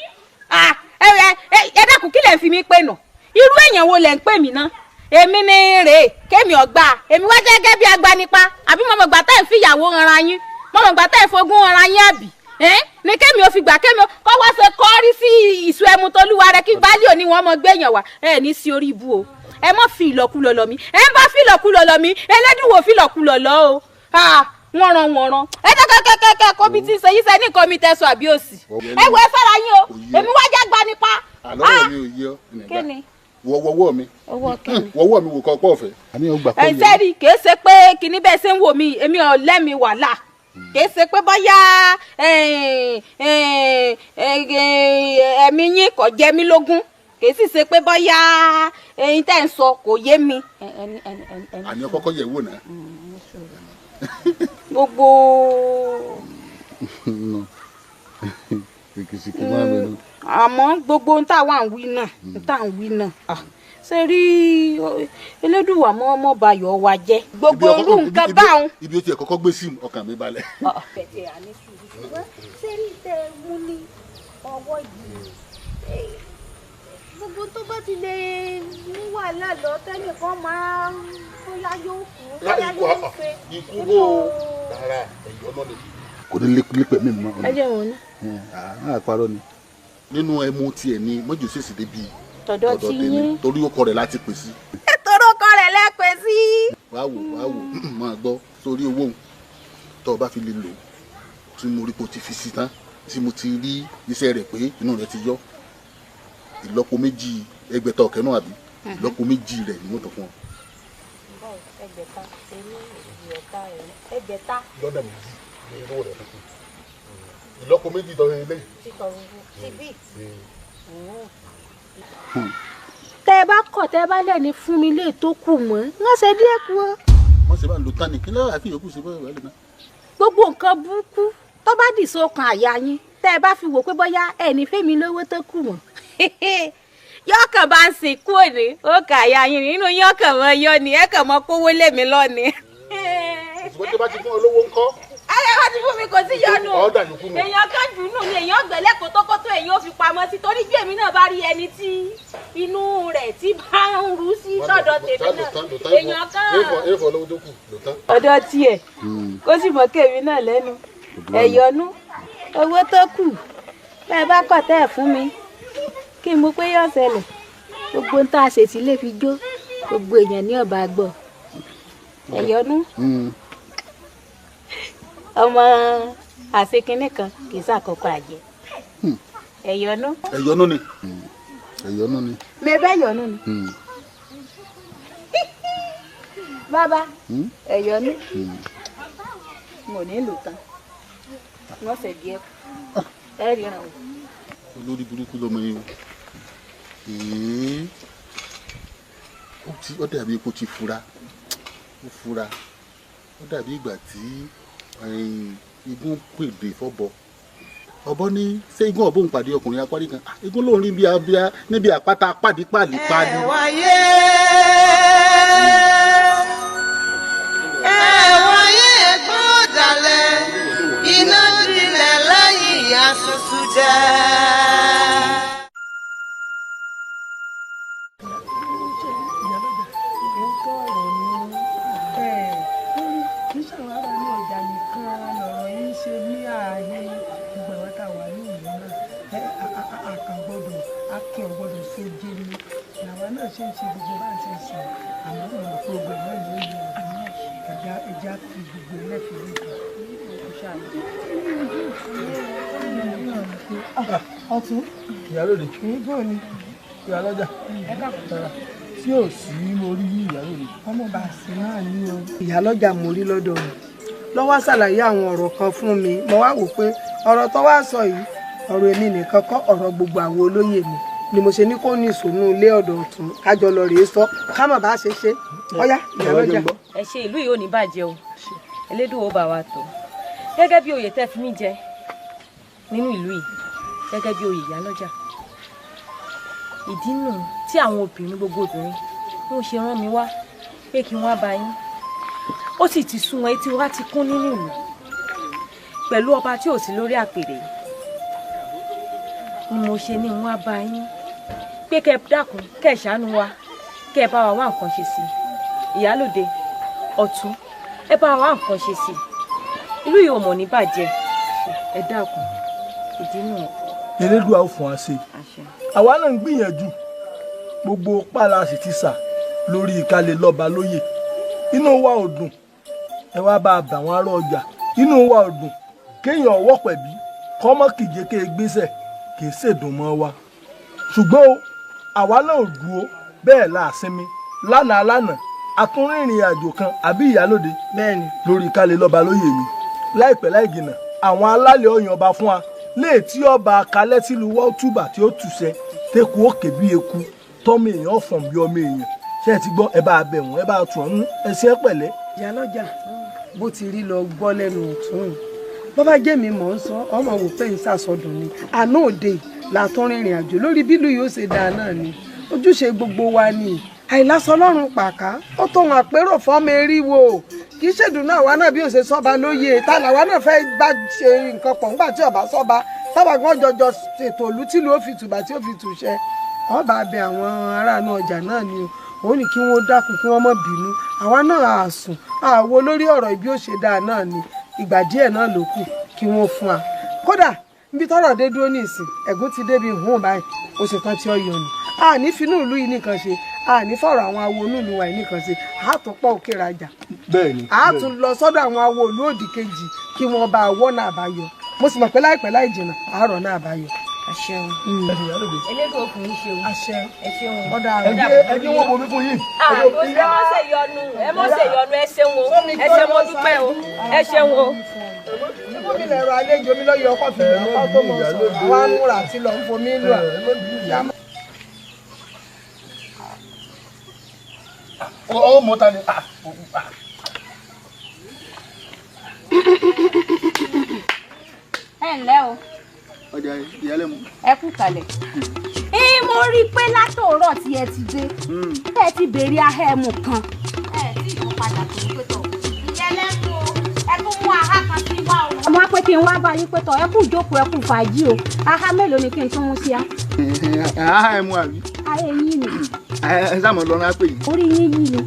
[SPEAKER 10] ẹ dákun, kí lẹ̀ ń fi mí pè nà? Irú èèyàn wo lẹ̀ ń pè mí ná? Èmi ni rèé kémi ọgbà èmi wá gẹ́gẹ́ bí agbanipa àbí mọ̀mọ̀gbà tẹ́ ẹ̀ fìyàwó ara yín, mọ̀mọ̀gbà tẹ́ ẹ̀ fogún ara yín àbí ní kémi ò fi gbà kémi kọ́ wá ṣe kọ́rí sí ìṣù ẹmu tolúwa rẹ kí baálé òní wọn mọ gbẹ̀yàn wá. Ẹ ní sí orí ibu o, ẹ mọ̀ fi ìlọ̀kulọ̀ lọ̀ mí, ẹ ń bá fi ìlọ̀kulọ̀ lọ̀ mí, ẹlẹ́dùnwó fi ìlọ̀kulọ̀ lọ̀ o. Wọ́n ran wọ́n ran ẹ jẹ́ kẹ́kẹ́kẹ́ kó bí ti ń ṣe yíṣẹ́ ní nǹkan mi tẹ̀sán àbí òsì. Ẹ wọ ẹ fẹ́ra yín o, èmi wá já gbanipa.
[SPEAKER 8] Àlọ́ mi ò yé ọ.
[SPEAKER 10] Kí ni?
[SPEAKER 8] Ìwọ wọwọ́ mi.
[SPEAKER 10] Ọwọ́ kẹ́mi.
[SPEAKER 8] Wọwọ́ mi wò kọ́ pọ̀ ọ̀fẹ́. Àní ọgbà kọ́
[SPEAKER 10] ẹ sẹ́ẹ̀rì kìí ṣe pé kinní bẹ́ẹ̀ ṣe ń wò mí èmi ò lẹ́mi wàhálà kìí ṣe pé bóyá ẹ̀mí yín kò jẹ mí lógún kìí sì ṣe pé bóyá ẹ̀yin tẹ́ ń sọ kò yé mi.
[SPEAKER 8] Àní ọkọ́kọ́ yẹ̀ wò náà.
[SPEAKER 10] Gbogbo. Àmọ́ gbogbo ohun tá à ń wí náà tá à ń wí náà ṣe rí Elédùwà mọ́ ọmọ bayọ̀ wa jẹ́ gbogbo orú nǹkan báwọn.
[SPEAKER 8] Ibi ó tiẹ̀ kọ́kọ́ gbé sí ọkàn mi balẹ̀.
[SPEAKER 10] Bẹ̀tẹ̀ àní sùúrù ṣùgbọ́n ṣé rí tẹ mú ní ọwọ́ yìí gbogbo tó bá ti lè mú wàhálà lọ tẹ́nìkan máa bóyá yóò kú bóyá yóò fẹ́.
[SPEAKER 8] Ikú wo rárá ẹ̀yọ́ náà ni. Kò ní lépe mi mọ́.
[SPEAKER 10] Ẹ jẹ́ wọn ní.
[SPEAKER 8] Àparọ́ ni nínú ẹmu tiẹ̀ ni mọ́jú ṣèṣì débi
[SPEAKER 10] tọ̀dọ̀ tí yín
[SPEAKER 8] torí ó kọ rẹ̀ láti pè sí.
[SPEAKER 10] Torí ó kọ rẹ̀ lẹ́pẹ́ sí.
[SPEAKER 8] Wàá wò wàá wò máa gbọ́ sórí owó òun tó o bá fi lè lò tí mo rí pé o ti fi sí tán tí mo ti rí iṣẹ́ rẹ̀ pé inú rẹ̀ ti yọ ìlọ́po méjì ẹgbẹ̀ta ọ̀kẹ́ náà àbí ìlọ́po méjì rẹ̀ ni wọ́n tọ̀ fún ọ.
[SPEAKER 10] Ẹgbẹ̀ta èmi ẹ̀ta ẹgbẹ̀ta.
[SPEAKER 8] Lọ́dà méjì ni owó rẹ̀ fún ìlọ́po méjì tọ́ ilé.
[SPEAKER 10] Ti bí. Tẹ́ ẹ bá kọ̀ tẹ́ ẹ bá lẹ́ni fún mi lè tó kù mọ́ wọ́n ṣe díẹ̀ kú o.
[SPEAKER 8] Wọ́n ṣe bá ń lo tani kí lọ́wọ́ àfi yòókù ṣe bá wà lónà.
[SPEAKER 10] Gbogbo nǹkan burúkú tó bá dì sókàn àyà yín tẹ́ ẹ bá fi wò pé bóyá ẹni fẹ́mi lówó tó kù mọ́ yọkàn bá ń sìnkú òní ó kà àyà yín nínú yọkàn mọ́ yọ ni ẹ kàn mọ́ kówó lé mi lọ́ni.
[SPEAKER 8] Ṣùgbọ́n tí a bá ti fún ọ lówó ńkọ́.
[SPEAKER 10] Ayé wá ti fún mi kò sí yọnu. Èèyàn kan jù nù ni èèyàn gbẹ̀lẹ́ kótókótó èèyàn ò fi pamọ́ sí torí bí èmi náà bá rí ẹni tí inú rẹ̀ tí bá ń rú sí tọ̀dọ̀ tèmi náà èèyàn kan.
[SPEAKER 8] Èèfọ̀ lówó tó kù lò tán.
[SPEAKER 10] Ọ̀dọ̀ tiẹ̀ kó sì mọ̀ kémi náà lẹ́nu ẹ̀yọ́nú owó tó kù bẹ́ẹ̀ bá kọ̀ tẹ́ ẹ̀ fún mi kí n mú pé yóò ṣẹlẹ̀ gbogbo ń tá a ṣètì lè fi jó gbogbo èèyàn ní ọ̀bà gbọ́ ẹ̀yọ́nú ọmọ àṣekínní kan kì í ṣàkókò àjẹ ẹ̀yọ́nú.
[SPEAKER 8] Ẹ̀yọ́nú ni ẹ̀yọ́nú ni.
[SPEAKER 10] Mẹ́bẹ́ ẹ̀yọ́nú ni. Bàbá ẹ̀yọ́nú mo ní lò tán wọ́n fẹ́ díẹ̀ ẹ ríran o.
[SPEAKER 8] Olórí burúkú lọmọ yìí o, ó dàbí epo ti fura ó fura ó dàbí ìgbà tí igun pèdè fọbọ ọbọ ní ṣé igun ọbọ ń pàdé ọkùnrin apárí kan igun lòún rí níbi àpáta pàdípàdí pàdí.
[SPEAKER 17] Ẹ wáyé ẹ̀gbọ́n ọ̀dàlẹ̀ iná dilẹ̀ lẹ́yìn asusu jẹ́.
[SPEAKER 12] Ṣe ń ṣe gbogbo bá ń ṣe sọ àmọ́ ọ̀rọ̀ gbogbo ẹ̀ náà ló yẹ ẹja ẹja fi gbogbo ẹlẹ́fẹ̀ẹ́ lẹ́jọ́. Ọ̀tún.
[SPEAKER 9] Ìyálóde.
[SPEAKER 12] Ìgbò ni.
[SPEAKER 9] Ìyálọ́jà. Tí ò sí mo rí ìyálóde.
[SPEAKER 12] Ọmọ bá a sì náà ní o. Ìyálọ́jà mo rí lọ́dọ̀ mi. Lọ́wọ́ ṣàlàyé àwọn ọ̀rọ̀ kan fún mi. Mo wá wò pé ọ̀rọ̀ tó wá sọ yìí ọ̀rọ̀ èmi nìkan kọ́ ọ̀rọ̀ gbogbo àwọn olóyè mi ni mo ṣe ní kó ní ìsònú ilé ọ̀dọ̀ ọ̀tún kájọ lọ rèé sọ ká mọ̀ bá ṣe ṣe ọ̀yá ìyálọ́jà.
[SPEAKER 3] Ẹ ṣe ìlú yìí ò ní bàjẹ́ o Elédùà ó bá wa tò gẹ́gẹ́ bí oyè tẹ́ fi mí jẹ nínú ìlú yìí gẹ́gẹ́ bí oyè ìyálọ́jà ìdí nù tí àwọn obìnrin gbogbo obìnrin ń ṣe rán mi wá pé kí wọ́n bá yín ó sì ti sún wọn etí wa ti kún nínú ìlú pẹ̀lú ọba tí ò sí lórí àpèrè ni mo ṣe ní wọ́n bá yín pé kẹ́ dákun kẹ́ ṣàánú wa kẹ́ bá wa wá nǹkan ṣe sí i ìyálòde ọ̀tún ẹ bá wa wá nǹkan ṣe sí i ìlú yìí ò mọ̀ ní bàjẹ́ ẹ dákun ìdí nù.
[SPEAKER 9] Elédùà ó fún wa ṣe àwa náà ń gbìyànjú gbogbo pàlà sì ti sà lórí ìkàlẹ̀ lọ́ba lóyè inú wa ò dùn ẹ wá bá a bà wọn ará ọjà inú wa ò dùn kéèyàn ọwọ́ pẹ̀bí kọ́mọ́ kìje ké gbéṣẹ̀ kì í ṣèdùn mọ́ wa ṣùgbọ́n o àwa náà ò dúró Bẹ́ẹ̀ la sinmi lánàá lánàá àtúnrìnrìn àjò kan àbí ìyálóde lórí kálẹ̀ lọ́ba lóyè mi. Láìpẹ́ láì jìnnà àwọn alálẹ̀ ọ̀yàn ọba fún wa léètí ọba kalẹ́ tìlú wọ́n túbà tí ó túṣẹ tẹ́kù òkè bí eku tọ́mọ èèyàn ọ̀fọ̀n bí ọmọ èèyàn. Ṣé ẹ ti gbọ́? Ẹ bá bẹ̀ wọ́n, ẹ bá tù wọ́n, ẹ ṣe é pẹ̀lẹ́.
[SPEAKER 12] Ìyálọ́jà, bó ti rí lọ gbọ́ lẹ́nu ọ̀tún bọ́bá jẹ́ mi mọ̀ ń sọ ọmọ wò pé ń sàsọdùn ni. Àná òde la tún rìnrìn àjò lórí bílù yóò ṣe dáa náà ni ojúṣe gbogbo wa ni. Àìlásọ ọlọ́run pàká ó tóun àpérò fọ́mọ eriwo kì í ṣèdùn náà àwa náà bí ó ṣe sọ́ba lóye ta làwa náà fẹ́ bá ṣe nǹkan pọ̀ ńgbà tí ọba sọ́ba sábà gan jọjọ ṣètò ìlú tìlú ó fi tùbà tí ó fi tùṣẹ. Ọba bẹ àwọn aráàlú ọjà náà ni o, ó ní kí wọ́n dákun kí wọ́n má bínú, àwa náà àsùn àwo lórí ọ̀rọ̀ ibi ó ṣe dáa náà ni. Ìgbà díẹ̀ náà ló kù kí wọ́n fún wa. Kódà níbi tọ́rọ̀ dé dúró ní ìsìn ẹ̀gún ti débi hùn báyìí oṣù kan tí ó yọ ni. A ní finú ìlú yìí nìkan ṣe, a ní fọ̀rọ̀ àwọn awo inú ìlú wa yìí nìkan ṣe, a tún pọ̀ òkè rajà, a tún lọ sọ́dọ̀ àwọn awo ìlú òdì kejì kí wọ́n bá wọ́nà àbáyọ. Mo sì mọ̀ pé láìpẹ́ láì jìnnà àárọ̀ náà àbáyọ.
[SPEAKER 3] Àṣẹun. Elédùn ọkùnrin ṣeun.
[SPEAKER 12] Àṣẹ.
[SPEAKER 3] Ẹ ṣeun.
[SPEAKER 12] Ọ̀dà
[SPEAKER 9] ẹ jẹ́ wọ́n bomi fún yín.
[SPEAKER 10] Ẹ mọ̀ ṣe yọnu, ẹ mọ̀ ṣe yọnu, ẹ ṣeun o, ẹ ṣeun mo dúpẹ́ o, ẹ ṣeun o.
[SPEAKER 12] Gómìnà ẹ̀rọ àlejò mi lọ́yọ̀ ọkọ̀ fi lè ọkọ̀ tó mọ̀ sọ̀rọ̀ àwọn amúra àti lọ́ọ́ ń fomi lù à.
[SPEAKER 8] Ó mọ ta ni.
[SPEAKER 10] Ẹ ǹlẹ́ o.
[SPEAKER 8] Ọjà ìyálẹ̀ mu.
[SPEAKER 10] Ẹ kú kalẹ̀. Mo rí i pé látòórọ̀ tí ẹ ti dé ẹ ti béèrè ahẹ́mu kan. Ẹ tí ìlú padà tó ń pẹ́tọ̀. Ìyẹlẹ́mu o, ẹ tún mú aha kan sí wá o. Ọmọ á pé kí n wá bá yín pẹ́tọ̀, ẹ kú ìjókòó, ẹ kú fàájì o. Aha mélòó ni kí n tún mú sí a?
[SPEAKER 8] Aha ẹ mu àbí?
[SPEAKER 10] Ayé yín ni.
[SPEAKER 8] Ẹ sáà mọ̀ lọ́rùn á pè yín.
[SPEAKER 10] Orí yín yí ni.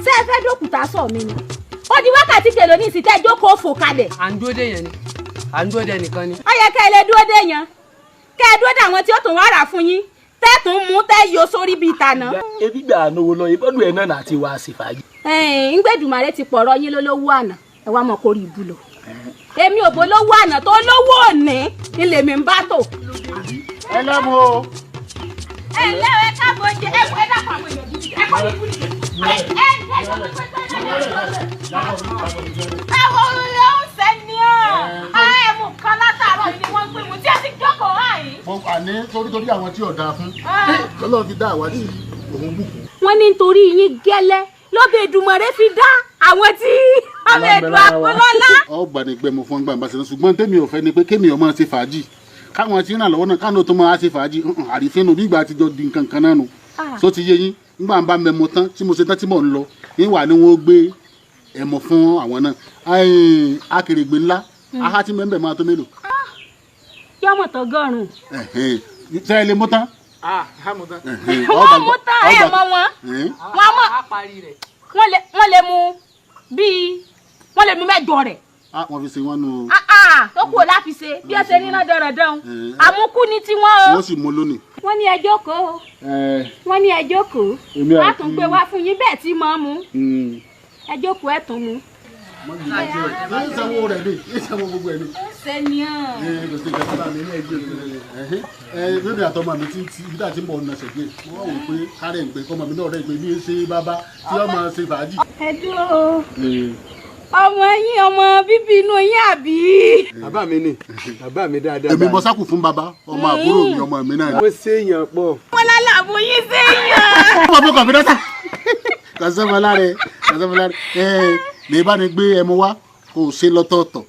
[SPEAKER 10] Ṣé ẹ fẹ́ dókùtà sọ mi ni? Ó di wákàtí kèlò ní ìsìn tẹ́ jókòó fò kalẹ̀.
[SPEAKER 18] À ń dúró dé yẹn ni, à ń dúró dé nìkan ni.
[SPEAKER 10] Ó yẹ kẹ́ ẹ lè dúró dé yẹn, kẹ́ ẹ dúró dé àwọn tí ó tún wá rà fún yín tẹ́tùn mú tẹ́ yọ sórí bíi tànà.
[SPEAKER 19] Ebi gbà náwó lọ ìbọdún ẹ náà láti wá sí fàájì.
[SPEAKER 10] Ngbẹ̀dùmarè ti pọ̀rọ̀ yín lólówó àná, ẹ wá mọ̀ kórìí ibú lọ. Èmi ò bó lówó àná tó lówó òní ni lèmi ń bá tò.
[SPEAKER 8] Ẹ lẹ́mu o.
[SPEAKER 10] Ẹ ǹlẹ́ ẹ káàbọ̀ jẹ ẹ ẹ dákun àwọn èèyàn gidi ẹ kọ́ ní ibú nìyẹn. Ẹ ẹ ẹ wo ó sẹ́ni ọ̀ ẹ mú kan látàárọ̀ ni wọ́n gbé mu tí ẹ ti jókòó àyín.
[SPEAKER 8] Mo àní torí àwọn tí ọ̀dà fún lọ́lọ́run ti dá àwa tí òun bùkún.
[SPEAKER 10] Wọ́n ní nítorí yín gẹ́lẹ́ lọ́bẹ̀ Èdùmàrè fi dá àwọn tí ọmọ èdè àpọlọ́lá.
[SPEAKER 8] Ọgbà ni gbẹmọ fún gbàǹbà sẹ́nu, ṣùgbọ́n tèmi ò fẹ́ ni pé kémi ọmọ ṣe fàájì káwọn tí ń ràn lọ́wọ́ náà káwọn tó máa ṣe fàájì àrífín nù bí ìgbà àtijọ́ di nǹkan kan náà nù. Tó ti yé yín, nígbà ń bá mẹ́mu tán tí mo ṣe tán tí mò ń lọ yín wà ní wọ́n gbé ẹ̀mọ fún àwọn náà. Akèrègbè ńlá aha tí mẹ́ńbẹ̀ máa tó mélòó.
[SPEAKER 10] Yọmọ tọgọrùn.
[SPEAKER 8] Ṣé ẹ lè mú tán?
[SPEAKER 10] Wọ́n mú tán ẹ̀ mọ wọn. Wọ́n lè mú bíi wọ́n lè mú mẹ́jọ rẹ̀.
[SPEAKER 8] Wọ́n fi ṣe wọ́n nù.
[SPEAKER 10] Tó kù láfi ṣe bí ó ṣe ní náà dandan àmúkú ní tiwọn o.
[SPEAKER 8] Wọ́n sì mú lónìí.
[SPEAKER 10] Wọ́n ní ẹ jókòó. Wọ́n ní ẹ jókòó. Wọ́n tún gbé wá fún yín bẹ́ẹ̀ tí mọ́ mú. Ẹ jókòó ẹ tún mú.
[SPEAKER 8] Ìsanwó rẹ̀ ni ìsanwó gbogbo ẹ̀ ni.
[SPEAKER 10] Ṣé ni ọ́?
[SPEAKER 8] Kò sí ìgbà tí bá mi ní ẹgbẹ́ rẹ̀ lórí àtọmọ mi tí ibi tá a ti ń bọ̀ ọ̀nà ṣẹ̀gbẹ́ wọ́n wò pé kárẹ̀ ń pè kọ́mọ mi náà rẹ̀ pé bí ó ṣe bàbá tí ọmọ ṣe fàájì.
[SPEAKER 10] Ẹ dúró ọmọ yín ọmọ bíbí inú yín àbí.
[SPEAKER 15] Bàbá mi ni bàbá mi dáadáa.
[SPEAKER 8] Èmi mọ sákù fún bàbá ọmọ àbúrò mi ọmọ mi náà.
[SPEAKER 15] Wọ́n ṣèyàn pọ̀.
[SPEAKER 10] Wọ́n lálẹ́ àbò yín ṣèyàn.
[SPEAKER 8] Ọmọ mi kàn fi dọ́tà kàṣẹ́fọ́ láre kàṣẹ́fọ́ láre ẹ lè bá ní gbé ẹmu wá kó o ṣe lọ́tọ̀ọ̀tọ̀.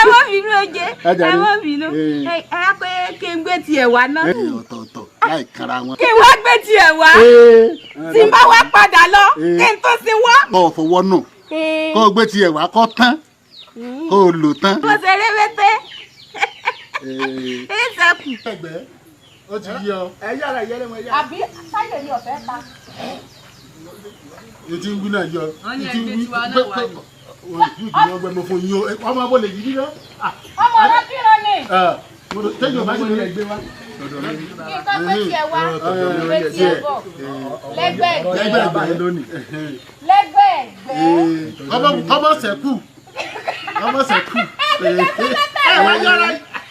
[SPEAKER 10] Ẹ má bínú oje, ẹ má bínú, ẹ á pé kí n gbé tiẹ̀ wá náà.
[SPEAKER 8] Ọ̀tọ̀ọ̀tọ̀ láì kára wọn.
[SPEAKER 10] Kí n wá gbé tiẹ̀ wá tí n bá wá padà lọ kí n tó sin wá.
[SPEAKER 8] Kọ́ ọ fọwọ́ nù kó o gbé tiẹ̀ wá kó tán kó o lò tán.
[SPEAKER 10] Mo ṣe rébété. Ẹ sẹ́kù.
[SPEAKER 8] Ẹgbẹ́ ó ti yí ọ.
[SPEAKER 16] Ẹ yára ìyẹlẹ mọ ẹ yára.
[SPEAKER 10] Àbí táyọ̀ ni ọ̀fẹ́ ta.
[SPEAKER 8] Etí ń wí náà yọ. Etí ń wí pé wọ́n gbẹ mọ fún yín o ọmọ abọ́ lè yí nílọ.
[SPEAKER 10] Ọmọ ọ̀rọ̀ kírun ni.
[SPEAKER 8] Tẹ́jọ́ bá sì lè gbé wá.
[SPEAKER 10] Kí n kọ́ pé tiẹ̀ wá pé tiẹ̀ bọ̀ lẹ́gbẹ̀ẹ́gbẹ́ lẹ́gbẹ̀ẹ́gbẹ́.
[SPEAKER 8] Kọ́mọ sẹ́kù kọ́mọ sẹ́kù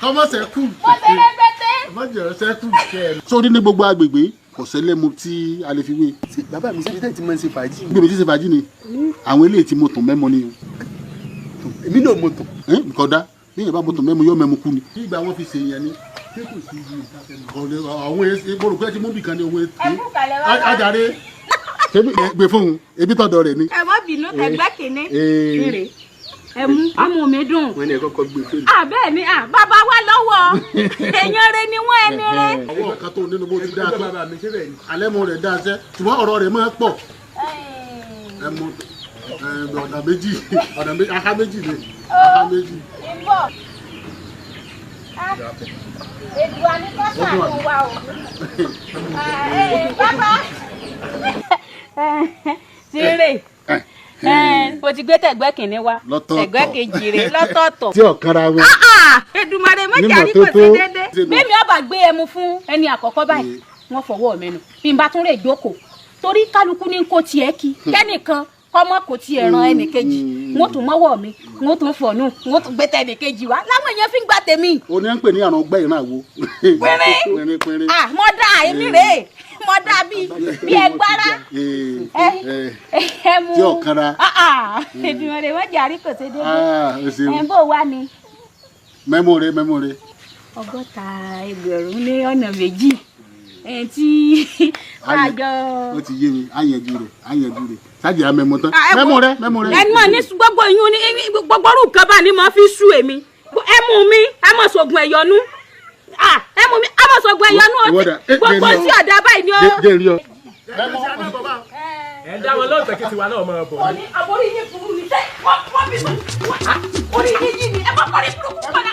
[SPEAKER 8] kọ́mọ sẹ́kù.
[SPEAKER 10] Mo ṣe rẹ́gbẹ́tẹ́.
[SPEAKER 8] Mọ̀jọ̀ sẹ́kù. Sórí ní gbogbo agbègbè kò Kò sẹ́lẹ̀mú tí a lè fi wé.
[SPEAKER 9] Bàbá mi ṣe tí mo ń ṣe fàájì.
[SPEAKER 8] Gbèmí tí ṣe fàájì ni àwọn eléyìí tí mo tàn mẹ́mọ ni.
[SPEAKER 9] Èmi náà mo tàn.
[SPEAKER 8] Kódà bí èèyàn bá mo tàn mẹ́mọ yóò mẹ́mu kú ni. Bí ìgbà wọn fi ṣe yẹn ni àwọn mo rò pé tí mo bì kan ní òun ajáre gbé fóun ebi tọ̀dọ̀ rẹ̀ ni.
[SPEAKER 10] Ẹ má bínú tẹgbẹ́ kìíní rè ẹ mú ọmọ mi dùn.
[SPEAKER 9] Wọ́n ní ẹ kọ́kọ́ gbé fóun.
[SPEAKER 10] Bẹ́ẹ̀ ni bàbá wa lọ́wọ́ èèyàn rẹ ni wọ́n ẹni rẹ.
[SPEAKER 8] Ọwọ́ kan tó nínú bó ti dáa tó alẹ́ mu rẹ̀ dáa sẹ́ ṣùgbọ́n ọ̀rọ̀ rẹ̀ máa pọ̀. Ẹ mú ọ̀nà méjì aha méjì ni aha méjì.
[SPEAKER 10] Èdùà ní kó ṣàánú wa o. Bàbá ṣeré mo ti gbé tẹ̀gbẹ́ kìíní wa tẹ̀gbẹ́ kejì rè lọ́tọ̀ọ̀tọ̀.
[SPEAKER 8] Tí ọ̀kan ra wọn.
[SPEAKER 10] Èdùmàrè mọ̀jà ní kò sí déédéé. Bẹ́ẹ̀ni ọba gbé ẹmu fún ẹni àkọ́kọ́ báyìí wọ́n fọwọ́ mẹ́nu bí n bá tún rè jókòó torí kálukú ní kó tiẹ̀ kí kẹ́nìkan kọ́mọ kò tiẹ̀ ran ẹnì kejì wọ́n tún mọ́wọ́ mi wọ́n tún fọ̀nù wọ́n tún gbé tẹnì kejì wá láwọn èèyàn fi ń gba tèmi.
[SPEAKER 8] O ní à ń pè ní àrùn ọgbẹ́ ìran àwo.
[SPEAKER 10] Pínrín
[SPEAKER 8] pínrín.
[SPEAKER 10] Mo dá èmi rèé mo dá bí ẹgbára ẹ mú.
[SPEAKER 8] Tí ọ̀kan ra.
[SPEAKER 10] Èdùmàrè wọ́n jàrí kò ṣe déédéé. Ẹ̀ ń bò wá ni.
[SPEAKER 8] Mẹ́mú rẹ mẹ́mú rẹ.
[SPEAKER 10] 60 ẹgbẹ̀rún ní ọ̀nà méjì tí àjọ.
[SPEAKER 8] Ó ti yé mi àyànjú rẹ àyànjú rẹ sáàjì àmẹmọ tán mẹmú rẹ mẹmú rẹ.
[SPEAKER 10] Ẹnu mọ̀ ní gbogbo ìyún ní gbogbo orú nǹkan bá ní mo fi sú èmi ẹmu mi ẹ mọ̀ sọ̀gùn ẹ̀yọ́nú ẹmu mi ẹ mọ̀ sọ̀gùn ẹ̀yọ́nú gbogbo tí ọ̀dà báyìí ni ó.
[SPEAKER 19] Ẹ dá wọn lọ́ọ̀tẹ̀ kí tiwa náà máa bọ̀.
[SPEAKER 10] Àbórí yín burú ni sẹ́ wọ́n bí orí yín yí ni ẹ bá kọ́rí burúkú padà.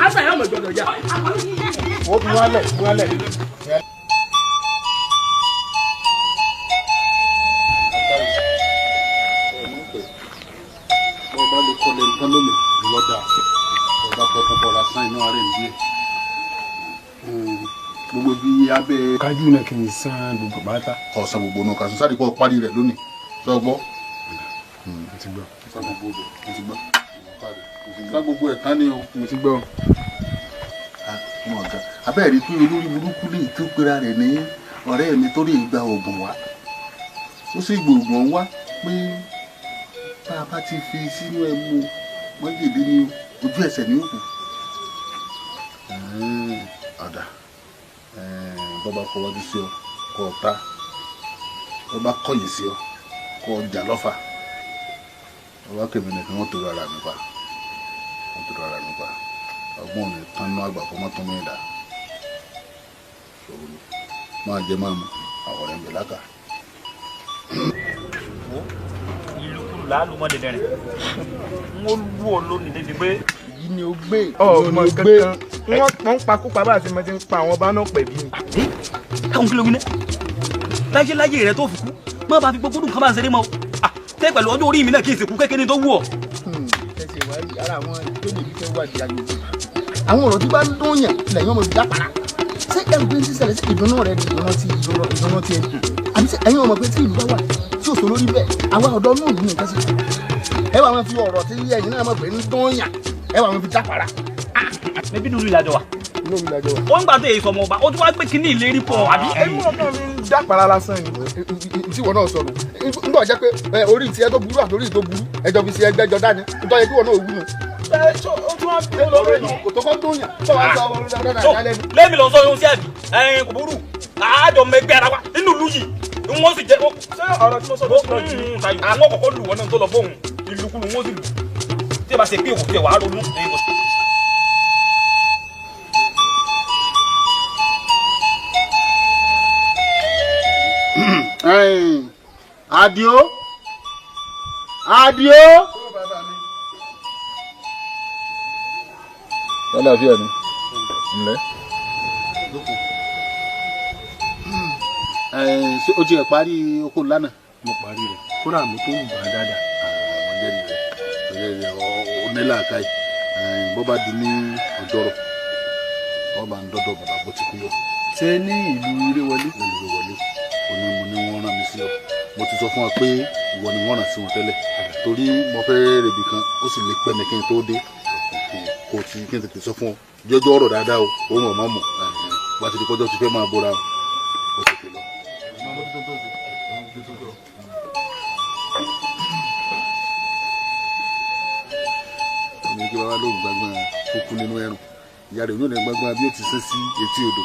[SPEAKER 19] Àṣà yóò mọ̀ gbọ́dọ̀ yá.
[SPEAKER 8] Ó bí wọ́n lẹ̀ bí wọ́n lẹ̀. Bá lè kọ́lé nǹkan lónìí lọ́dà ọba kọ́kọ́ ra sáìn náà rẹ̀ díẹ̀ gbogbo bí abẹ́.
[SPEAKER 9] Kájú náà kì í san gbogbo pátá.
[SPEAKER 8] Kò san gbogbo náà kà sún sáré kó parí rẹ̀ lónìí sọ gbọ́.
[SPEAKER 9] Mo ti gbọ́.
[SPEAKER 8] San gbogbo rẹ̀ mo ti gbọ́. San gbogbo ẹ̀ tán ni o.
[SPEAKER 9] Mo ti gbọ́.
[SPEAKER 8] Abẹ́rẹ́ rí pé olórí burúkú lè tó pera rẹ̀ ní ọ̀rẹ́ mi torí ìgbà oògùn wá ó sì gbòògùn ọ̀hún wá pé bá a bá ti fi sínú ẹmu mọ́jèlé ní ojú ẹsẹ̀ ní òkú. Ọ̀dà bọ́ba kọ wájú sí ọ kọ ọ̀tá bọ́ba kọ̀yìn sí ọ kọ ọjà lọ́fà bọ́ba kèmí nìkan wọ́n torí ara mi pa wọ́n torí ara mi pa ọgbọ́n mi tán ná àgbà kọ́ mọ́ tán mí dà máa jẹ máa mu àwọn ọ̀rẹ́ ń bẹ lákà.
[SPEAKER 14] Láàlú mọ́ dẹ̀dẹ̀ rẹ̀ n ó lù ọ́ lónìí débi pé.
[SPEAKER 9] Èyí ni o gbé ọmọ kankan wọ́n ń pakúpa bá a ti mọ ti ń pa àwọn ọba náà pẹ̀bí ni.
[SPEAKER 14] Káwọn kí ló wí náà láyé láyé rẹ tó fi kú má bàa fi gbogbo nǹkan bá ń ṣeré mọ́ tẹ́ pẹ̀lú ọjọ́ orí mi náà kí n sì kú kékeré tó wù ọ́.
[SPEAKER 9] Ẹ ṣe ìwádìí ara àwọn tó lè fi fẹ́ wádìí ayò àwọn ọ̀rọ̀ tí bá ń dún yàn lẹ́yìn ọmọ ìdá para ṣé ẹ̀ ń gbé sí ṣẹlẹ̀ sí ìdùnnú rẹ ni ìdùnnú ti ìdùnnú ti ẹ̀ àbí ṣe ẹ̀yin ọmọ pé tí ìlú bá wà tí ò sọ lórí bẹ́ẹ̀ àwa ọ̀dọ́ náà ní nǹkan sí ẹ wà wọn fi ọ̀rọ̀ tí ẹ̀yin náà mọ̀ pé ń dún yàn ẹ wà wọn fi dá para.
[SPEAKER 14] Mẹbí nínú ìlàjọ wa.
[SPEAKER 9] Inú ìlàjọ wa.
[SPEAKER 14] Ó ń gbà tó èyí sọmọ ọba ó tún wá gbé kínní ìlérí pọ̀ àbí.
[SPEAKER 9] Ẹ̀yin náà fi ń dá para lásán ni tí ìwọ náà sọnù nígbà jẹ́ pé orí tiẹ̀ tó burú àti orí tó burú ẹjọ́ fi ṣe ẹgbẹ́jọ dání nítorí kí ìwọ náà wú nù.
[SPEAKER 14] Lẹ́mi lọ sọ ohun sí àbí ẹ̀yin kò burú àjọ mẹgbẹ́ ara wa nínú ìlú yìí wọ́n sì jẹ́.
[SPEAKER 19] Ṣé ọ̀rọ̀ tí mo sọ ló sọ jù.
[SPEAKER 14] Àwọn kọ̀ọ̀kan lù wọ́n náà tó lọ fóun ìlúkulù wọ́n sì lù tí ẹ bá ṣe pé òkú tẹ wàá ronú.
[SPEAKER 8] Adio Adio. Lálàáfíà ni ǹlẹ́. Ṣé o tiẹ̀ parí oko lánàá?
[SPEAKER 9] Mo parí rẹ̀ kódà mo tó wù bá dáadáa.
[SPEAKER 8] Àwọn jẹ́rìí rẹ̀ jẹ́rìí rẹ̀ ó ní làákàyè bó bá di ní ọjọ́rọ̀ ọba ń dọ́dọ̀ bàbá bó ti kú yọ.
[SPEAKER 9] Ṣé ní ìlú Ìrèwọlé?
[SPEAKER 8] Ìlú Ìrèwọlé ó ní mo ní wọ́n rán mi sí ọ. Mo ti sọ fún ọ pé ìwọ ni wọ́n rán sí wọn tẹ́lẹ̀ torí mo fẹ́ rèbì kan ó sì lè pẹ́ mi kí n tó dé kò tí kí n tètè sọ fún ọ jọjọ ọ̀rọ̀ dáadáa o òun ọ̀ máa mọ̀ wá ti di kọjọ́ ti fẹ́ máa bóra o Ó tètè lọ. Ní kí bàbá lóun gbàgbọ́n ó kú nínú ẹ̀rùn, ìyá rẹ̀ yóò ní gbàgbọ́n bí ó ti ṣe sí etí odò.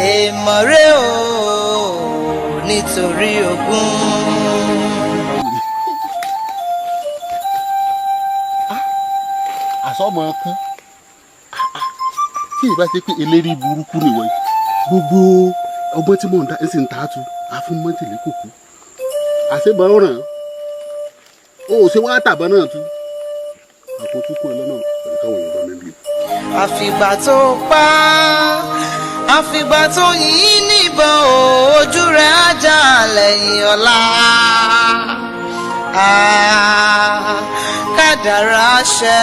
[SPEAKER 17] Èèmọ̀ rẹ o nítorí ogún.
[SPEAKER 8] Àsọmọ kú tí ìbá ṣe pé eléri burúkú nìwọ yìí, gbogbo ọgbọ́n tí mò ń dá ń sì ń ta tu àfún mọ́tìlì kò kú àṣebọ̀ ọ̀ràn ó ṣe wá tàbọ̀ náà tu àpótí kú ẹ lọ́nà pẹ̀lú káwọn èèyàn bá mi bí.
[SPEAKER 17] Àfìgbà tó pa àfìgbà tó yìn níbọn o, ojú rẹ̀ á já lẹ́yìn ọ̀la. Kádàrá ṣẹ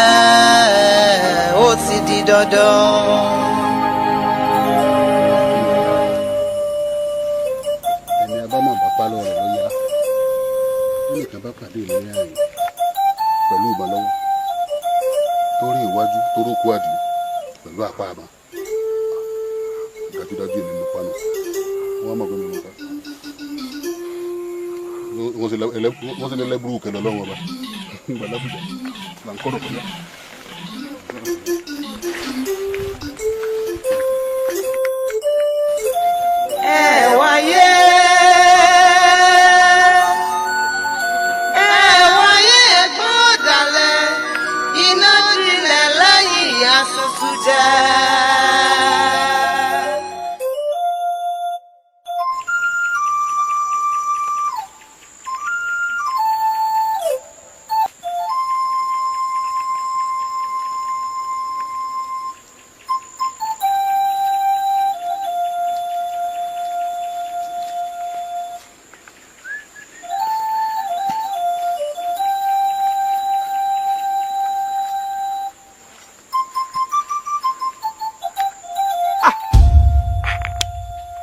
[SPEAKER 17] ó ti di dandan.
[SPEAKER 8] Ẹni abámọ̀ bá pa lọ́rọ̀ ló yá ẹnìkan bá pàdé ìlérí àyè pẹ̀lú ìbọn lọ́wọ́ tó rí iwájú tó rókú àdìo pẹ̀lú àpá àmọ́ dájúdájú èmi mo pa nù wọ́n mọ̀ pé mi mo pa wọ́n sì lẹ́lẹ́bùrú kẹlẹ́ ọlọ́run ọba gbàlábùjà là ń kọ́rọ̀ kọjá.
[SPEAKER 17] Ẹ wáyé, ẹ wáyé, ẹ̀gbọ́n ọ̀dàlẹ̀ iná dilẹ̀ lẹ́yìn asusu jẹ́.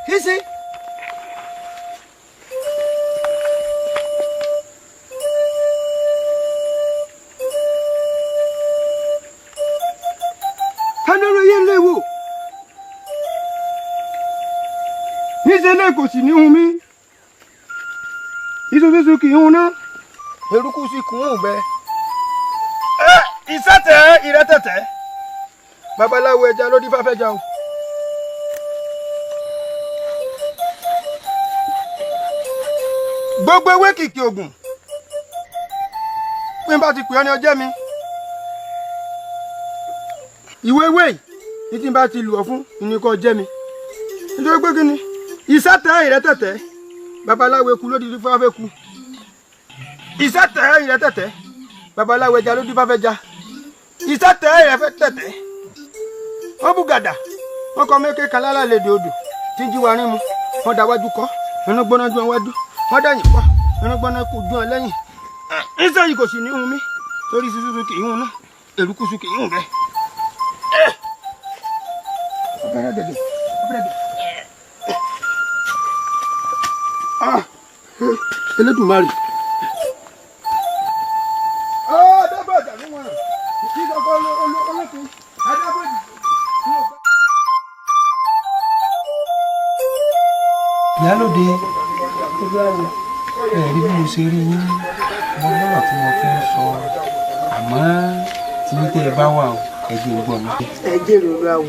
[SPEAKER 16] Kìsì. Tánúrú yé lè wò. Níṣẹ́ lè kò sì ní hun mí. Iṣu sísun kì í hun ná. Eruku sì kún un gbẹ. Ẹ ìsẹ́tẹ̀ ìrẹ́tẹ̀tẹ̀. Babaláwo ẹja ló dífá fẹ́ ja o. Gbogbo ewé kìkì ògùn pé n bá ti pè ọ́ ní ọjẹ́ mi ìwé ewé yìí ní tí n bá ti lù ọ́ fún ní kò jẹ́ mi nítorí pé kí ni ìsẹ́tẹ̀ ìrẹ́tẹ̀tẹ̀ babaláwo eku ló di fífa fẹ́ ku, ìsẹ́tẹ̀ ìrẹ́tẹ̀tẹ̀ babaláwo ẹja ló di fífa fẹ́ ja, ìsẹ́tẹ̀ ìrẹ́tẹ̀tẹ̀ wọ́n bú gàdà wọ́n kọ́ mẹ́kẹ́ kalálà lédè odò tí ń jí wa rí mu, wọ́n da wájú kọ́ inú gbóná ju wájú, wọ́n dẹ̀yìn kọ́ inú gbóná kò ju ọ lẹ́yìn. Ìṣe yìí kò sì ní hun mí torí sísun kì í hun náà,
[SPEAKER 15] Erukusu kì í hùn bẹ́ẹ̀. Ọ̀fẹ́rẹ́ dẹ̀dẹ̀ ọ̀fẹ́rẹ́ dẹ̀dẹ̀. Ah! Elédùmarè.
[SPEAKER 20] Ìyálóde, ẹ rí bí mo ṣe rí yín, mo lọ́rọ̀ tí mo fẹ́ sọ, àmọ́ tí tẹ́ ẹ bá wà o, ẹ jẹ́ n gbọ́ mi.
[SPEAKER 12] Ẹ jèrè olúwawo.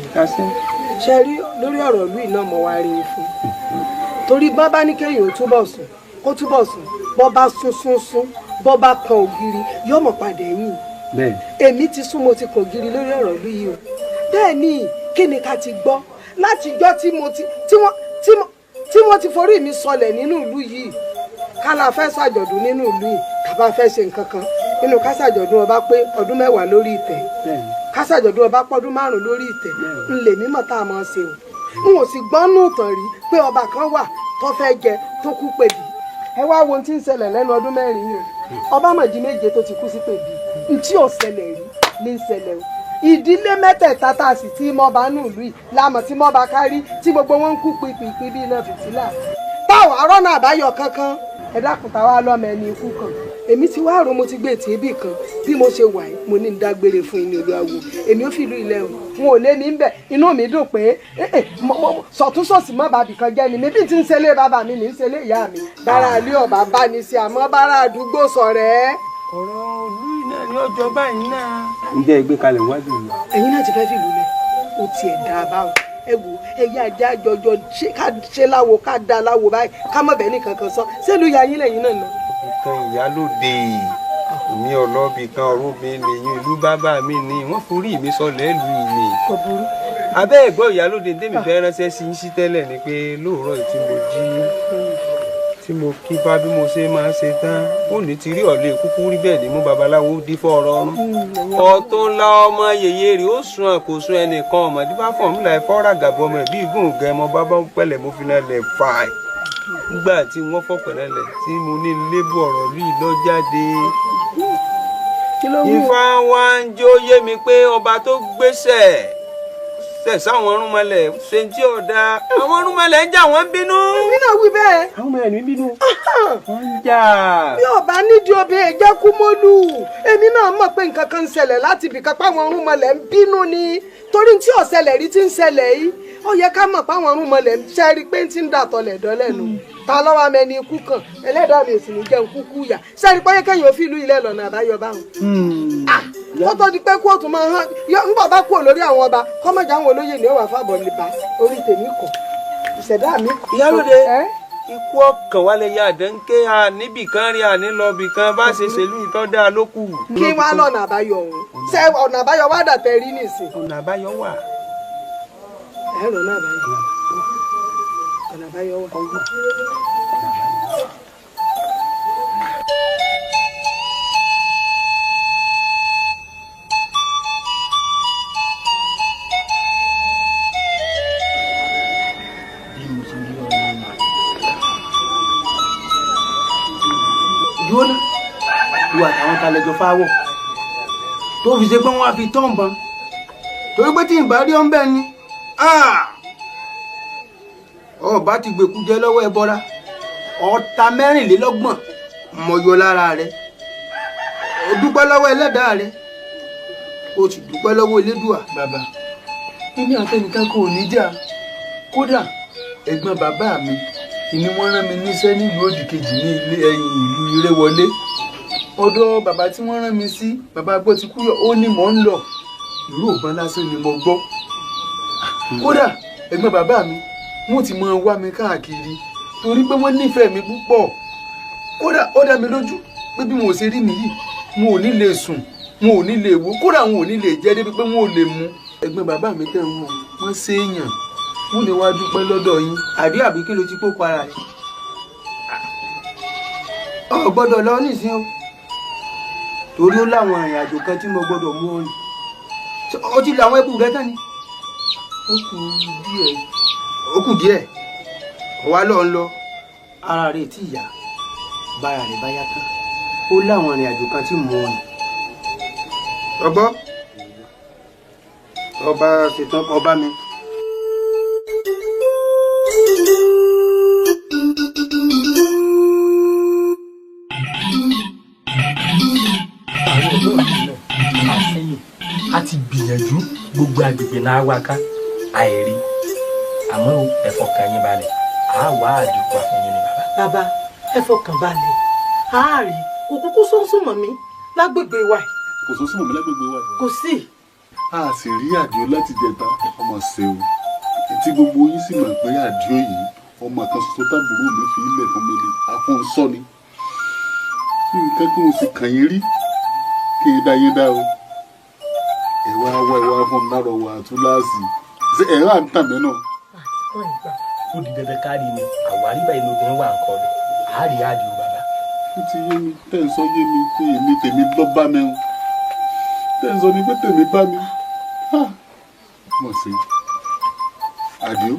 [SPEAKER 12] Ṣe rí lórí ọ̀rọ̀ ìlú iná mo wá rí i fún, torí bá bá ní kéèyàn ó túbọ̀ sùn kó túbọ̀ sùn, bọ́ bá sún sún sún, bọ́ bá kan ògiri yóò mọ̀ padà ẹ̀yìn. Èmi ti sún, mo ti kan ògiri lórí ọ̀rọ̀ ìlú yìí o. Bẹ́ẹ̀ ni, kí ni ká ti gbọ́ látijọ́ tí mo ti tí wọ́n ti forí mi sọlẹ̀ nínú ìlú yìí, ká la fẹ́ ṣàjọ̀dún nínú ìlú yìí, tàbá fẹ́ ṣe nǹkan kan nínú ká ṣàjọ̀dún ọba pé ọdún 10 lórí ìtẹ́, ká ṣàjọ̀dún ọba pọ́dún 5 lórí ìtẹ́, ń lè mímọ̀ tá a máa ṣe o. N ò sì gbọ́n nù tàn rí pé ọba kan wà tó fẹ́ jẹ tó kú pèbí. Ẹ wá wo ohun tí ń ṣẹlẹ̀ lẹ́nu ọdún 4 yìí o. Ọba mọ̀jí 7 tó ti kú sí pèbí, n tí ò ṣẹlẹ̀ rí ní ń ṣẹlẹ̀ o. Ìdílé mẹ́tẹ̀ẹ̀ta tá a sì ti mọ́ba nù ìlú yìí lámọ̀ tí mọ́ba kárí tí gbogbo wọn ń kú pípípí bí iná fìtílà. Táwọn arọ́nà àbáyọ kankan, ẹ dákun, táwa lọ́mọ ẹni ikú kan. Èmi ti wá rò, mo ti gbé ètò ibì kan bí mo ṣe wà yìí, mo ní ń dágbére fún yín ní olúwawo. Èmi ò fi ìlú ilẹ̀ o, n ò lé ní bẹ̀. Inú mi dùn pé sọ̀túnṣòsì mọ́ bàbí kan jẹ́ ni mi, bí ti ń ṣẹlẹ̀ bàbá mi ní ń ṣẹlẹ̀ ìyá mi, bára ilé ọ̀bà bá ní sí, àmọ́ bára àdúgbò sọ̀rẹ́.
[SPEAKER 15] Ọ̀rọ̀ olú iná ni ọjọ́ báyìí náà. Ǹjẹ́ ẹ gbé kalẹ̀ wájú mi.
[SPEAKER 12] Ẹ̀yin náà ti fẹ́ fìlú lẹ̀, ó tiẹ̀ dá a báwọn. Ẹ wò, ẹ yá ajá jọjọ ká ṣe láwo, ká da láwo báyìí, ká mọ̀ bẹ́ẹ̀ nìkan kan sọ sẹ́lú ya yín lẹ́yìn náà lọ.
[SPEAKER 15] Nǹkan ìyálóde mi ọlọ́bì kan ọ̀rọ̀ mi lèyìn ìlú bàbá mi ni wọ́n forí mi sọlẹ̀ lù mí.
[SPEAKER 12] Kò burú.
[SPEAKER 15] Abẹ́ ẹ̀gbọ́n ìyálóde tèmi fẹ́ ránṣẹ́ sí yín sí tẹ́lẹ̀ ni pé lóòrọ̀ tí mo jí tí mo kí bá bí mo ṣe máa ṣe tán, ó ní ti rí ọ̀lẹ́ kúkú rí bẹ́ẹ̀ ni mú babaláwo dífọ́ ọ̀rọ̀ ọ̀run. Ọ̀tún la ọmọ yèyé rè ó sun kò sun ẹnìkan ọmọ dífá fọ̀ mí láì fọ́ ràgàbọ̀ ọmọ ẹ̀bí ìgùn gẹ̀ mọ bábá pẹ̀lẹ́ mo fi náà lẹ̀ fà á. Nígbà tí wọ́n fọ̀ pẹ̀lẹ́ lẹ̀ tí mo ní lébù ọ̀rọ̀ lù lọ́jáde. Ifá wa ń jó yé mi pé ọba tó gbéṣẹ̀ sẹ̀ sáwọn ọ̀rúnmọlẹ̀ ṣe tí ò dáa, àwọn ọ̀rúnmọlẹ̀ ń jà, wọ́n ń bínú.
[SPEAKER 12] Èmi náà wí bẹ́ẹ̀.
[SPEAKER 15] Àwọn ọmọ ẹ̀mí ń bínú. Wọ́n ń jà.
[SPEAKER 12] Bí ọba nídìí obìnrin jẹ́ kú mọ́lù, èmi náà mọ̀ pé nǹkan kan ń ṣẹlẹ̀ láti ibìkan páwọn ọ̀rúnmọlẹ̀ ń bínú ni, torí tí ò ṣẹlẹ̀ rí tí ń ṣẹlẹ̀ yìí, ó yẹ ká mọ̀ páwọn ọ̀rúnmọlẹ̀ ń ṣe rí pé ń ti ń dàtọ̀lẹ̀ dọ́lẹ̀ nù. Ta lọ́wọ́ amẹni ikú kan, ẹlẹ́dàá mi ò sì ní jẹun kúkú yà. Ṣé rí pé kẹ́yìn òfin ìlú ilẹ̀ lọ́nà àbáyọ báwọn. Kó tó di pé kóòtù máa hàn ńgbà bá kúrò lórí àwọn ọba, kọ́mọ̀jà àwọn olóyè ní ọ̀wà fàbọ̀ lè bá orí tèmi kọ̀ ìṣẹ̀dá mi.
[SPEAKER 15] Ìyálóde, ikú ọkàn wálé ya àdánké a níbì kan rí àní lọ́bì kan bá ṣe ṣèlú ìtọ́jà ló kù.
[SPEAKER 12] Kí wá lọ́nà àbáyọ ọ̀hún, ṣé ọ̀nà àbáyọ wá dàtẹ̀ rí nìsín.
[SPEAKER 15] Ọ̀nà àbáyọ wà.
[SPEAKER 12] Ẹ̀rọ náà àbáyọ, ọ̀nà àbáyọ wà.
[SPEAKER 20] Dúró ìwà àtàwọn talẹjọ fáwọ tó fi ṣe pé wọn á fi tán bọn, torí pé tí n bá rí ọ́n bẹ́ẹ̀ ni ọba ti gbèkú jẹ lọ́wọ́ ẹbọra ọ̀tá 24 mọ̀ yọ lára rẹ̀. O dúpẹ́ lọ́wọ́ ẹlẹ́dàá rẹ̀, o sì dúpẹ́ lọ́wọ́ elédùà.
[SPEAKER 21] Bàbá, èmi àtẹnìkan kò ní jà, kódà ẹ̀gbọ́n bàbá mi ni wọ́n rán mi níṣẹ́ nílùú òdìkejì ní ilé ẹ̀yìn ìlú Ìrẹ́wọlé. Ọ̀dọ̀ bàbá tí wọ́n rán mi sí, bàbá Gbọ́tikúyọ̀, ó ní mò ń lọ. Ìró ìbọn lásán ni mo gbọ́. Kódà ẹ̀gbọ́n bàbá mi wọ́n ti máa wá mi káàkiri torí pé wọ́n nífẹ̀ẹ́ mi púpọ̀. Kódà ó dá mi lójú pé bí mo ṣe rí mi yìí, mo ò ní lè sùn, mo ò ní lè wò, kódà wọn ò ní lè jẹ débi pé wọn ò lè mu. Ẹ̀gbọ́n bàbá mi tẹ̀ ń wò, wọ́n ṣe èèyàn, wọ́n lè wá dúpẹ́ lọ́dọ̀ yín.
[SPEAKER 20] Àbí àbí kí ló ti kó para rẹ̀? O gbọ́dọ̀ lọ nísìn o, torí ó láwọn ìrìn àjò kan tí mo gbọ́dọ̀ mú ọ rìn. O ti lo àwọn ẹbú rẹ tán ni.
[SPEAKER 21] Ó kù díẹ̀.
[SPEAKER 20] Ó kù díẹ̀. Ọ̀wá lọ ń lọ. Ara rẹ̀ tí ìyá bára rẹ̀ bá yá tán. Ó láwọn ìrìn àjò kan tí mo rìn. Ọgbọ́n. Ọba ṣetán ọba mi.
[SPEAKER 19] Àwọn ọ̀dọ́ yìí náà àsẹ́yìn a ti gbìyànjú gbogbo agbègbè náà wá ká àìrí, àmọ́ ẹ fọkàn yín balẹ̀, a wá àdìpọ̀ fún yín ni bàbá.
[SPEAKER 12] Bàbá, ẹ fọkàn balẹ̀, àárí kò kúkú sọ́nsùn mọ̀ mí lágbègbè wa yìí.
[SPEAKER 8] Kò sọ́nsùn mọ̀ mí lágbègbè wa yìí.
[SPEAKER 12] Kò sí.
[SPEAKER 8] A sì rí Àdìó láti jẹta, ọmọ ṣe o, tí gbogbo yín sì mọ̀ pé Àdìó yìí ọmọ kan ṣoṣo táàbùrù mi fi ilẹ̀ fún mi ni àfọ̀nsọ́ ni nǹkan kí n sì kàn yín rí kí n dá yín dá o. Ẹ wá wá ẹ wá fún mi lárọ̀ wà túláàsì ṣé ẹ rà ń tàn mí náà.
[SPEAKER 19] Ó di dandan kárí ni àwárí báyìí lóbìnrin wà nǹkan rẹ̀ àárí Àdìó bàbá.
[SPEAKER 8] Ó ti yé mi, tẹ́ ń sọ yé mi pé èmi tèmi lọ́ bá mi o, tẹ́ ń sọ ni pé tèmi bá mi mọ̀ sí Àdìó.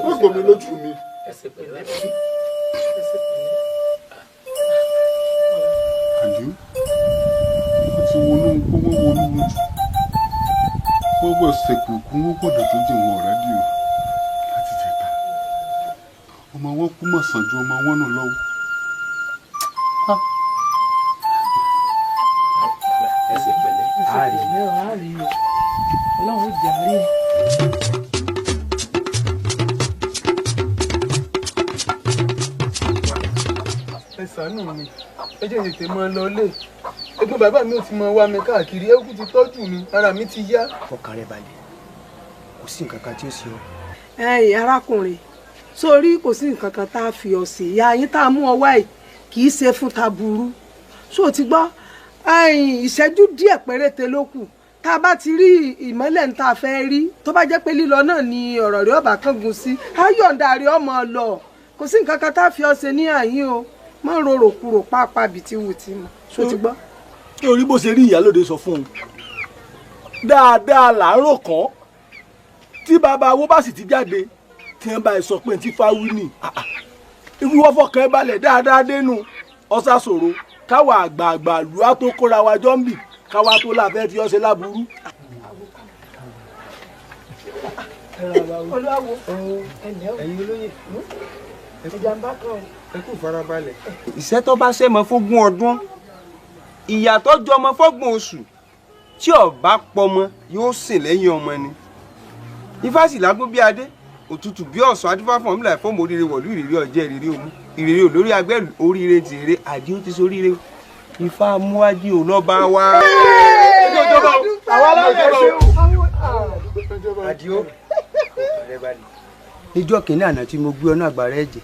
[SPEAKER 8] Wọ́n gbọ́ mi lójú mi. Àdìó, wọ́n ti wọnú kó wọ́n wọnú lójú. Wọ́n gbọ́ sẹ̀kùkù wọ́n gbọ́dọ̀ tó jẹ́ wọn ọ̀rá dì o láti jẹta. Ọmọ wọn kú mọ̀ sàn ju ọmọ wọn náà lọ́wọ́.
[SPEAKER 19] Ẹsẹ̀ pẹ̀lẹ́, àárí.
[SPEAKER 12] Àárí o, Ọlọ́run jà rí.
[SPEAKER 21] Ẹ ṣàánú mi, ẹ jẹ́ tètè máa lọ lé. Ẹ̀gbọ́n bàbá mi ò ti máa wá mi káàkiri, ẹ kú ti tọ́jú mi, ara mi ti yá.
[SPEAKER 20] Ọkàn rẹ balẹ̀, kò sí nǹkan kan tí ó ṣe ọ.
[SPEAKER 12] Ẹ̀yin arákùnrin, sórí kò sí nǹkan kan tá a fi ọ sí ìyá yín tá a mú ọ wá yìí kì í ṣe fún taburú. Ṣó o ti gbọ́? Ìṣẹ́jú díẹ̀ péréte ló kù tá a bá ti rí ìmọ́lẹ̀ ń tá a fẹ́ rí, tó bá jẹ́ pé lílọ náà ni ọ̀rọ̀ rẹ̀ ọba kángun sí, á yọ̀ǹda rẹ̀ ọmọ lọ. Kò sí nǹkan kan tá a fi ọ ṣe ní àyín o, má rorò kúrò pàápàá bíi ti wù tí mo. Ṣó o ti gbọ́?
[SPEAKER 2] Torí bó ṣe rí ìyálòde sọ fún un dáadáa làárọ̀ kan tí bàbá wo bá sì ti jáde tí wọ́n bá sọ pé tí fáwí nì irú wọ́n fọkàn ẹ balẹ̀ dáadáa dénú ọ̀sà sòro káwa àgbààgbà lùá tó kóra wa jọ ń bì káwa tó láfẹ́ fi ọ́ ṣe láburú.
[SPEAKER 12] Olúwawo, ẹ̀lẹ́ o,
[SPEAKER 15] ẹ̀yin olóyè,
[SPEAKER 12] ìjàmbá kan.
[SPEAKER 15] Ẹ kú farabalẹ̀. Ìṣẹ́ tó bá ṣe mọ́ fógún ọdún, ìyà tó jọmọ fọ́gbọ̀n oṣù, tí ó bá pọmọ yóò sìn lẹ́yìn ọmọ ni. Ifá sì lágún bí adé, òtútù bí ọ̀sán, adífá fún ọmọlá fọ́ọ̀mù oríire wọ̀lú ìrírí ọ̀jẹ́ ìrírí òmu ìrírí olórí agbẹ́rù oríire tìrere Àdìó ti soríire Ifá múwájú ò lọ́ba wa.
[SPEAKER 20] Àdìó, níjọ́ kìíní àná tí mo gbé ọ náà àgbàrá ẹ̀jẹ̀,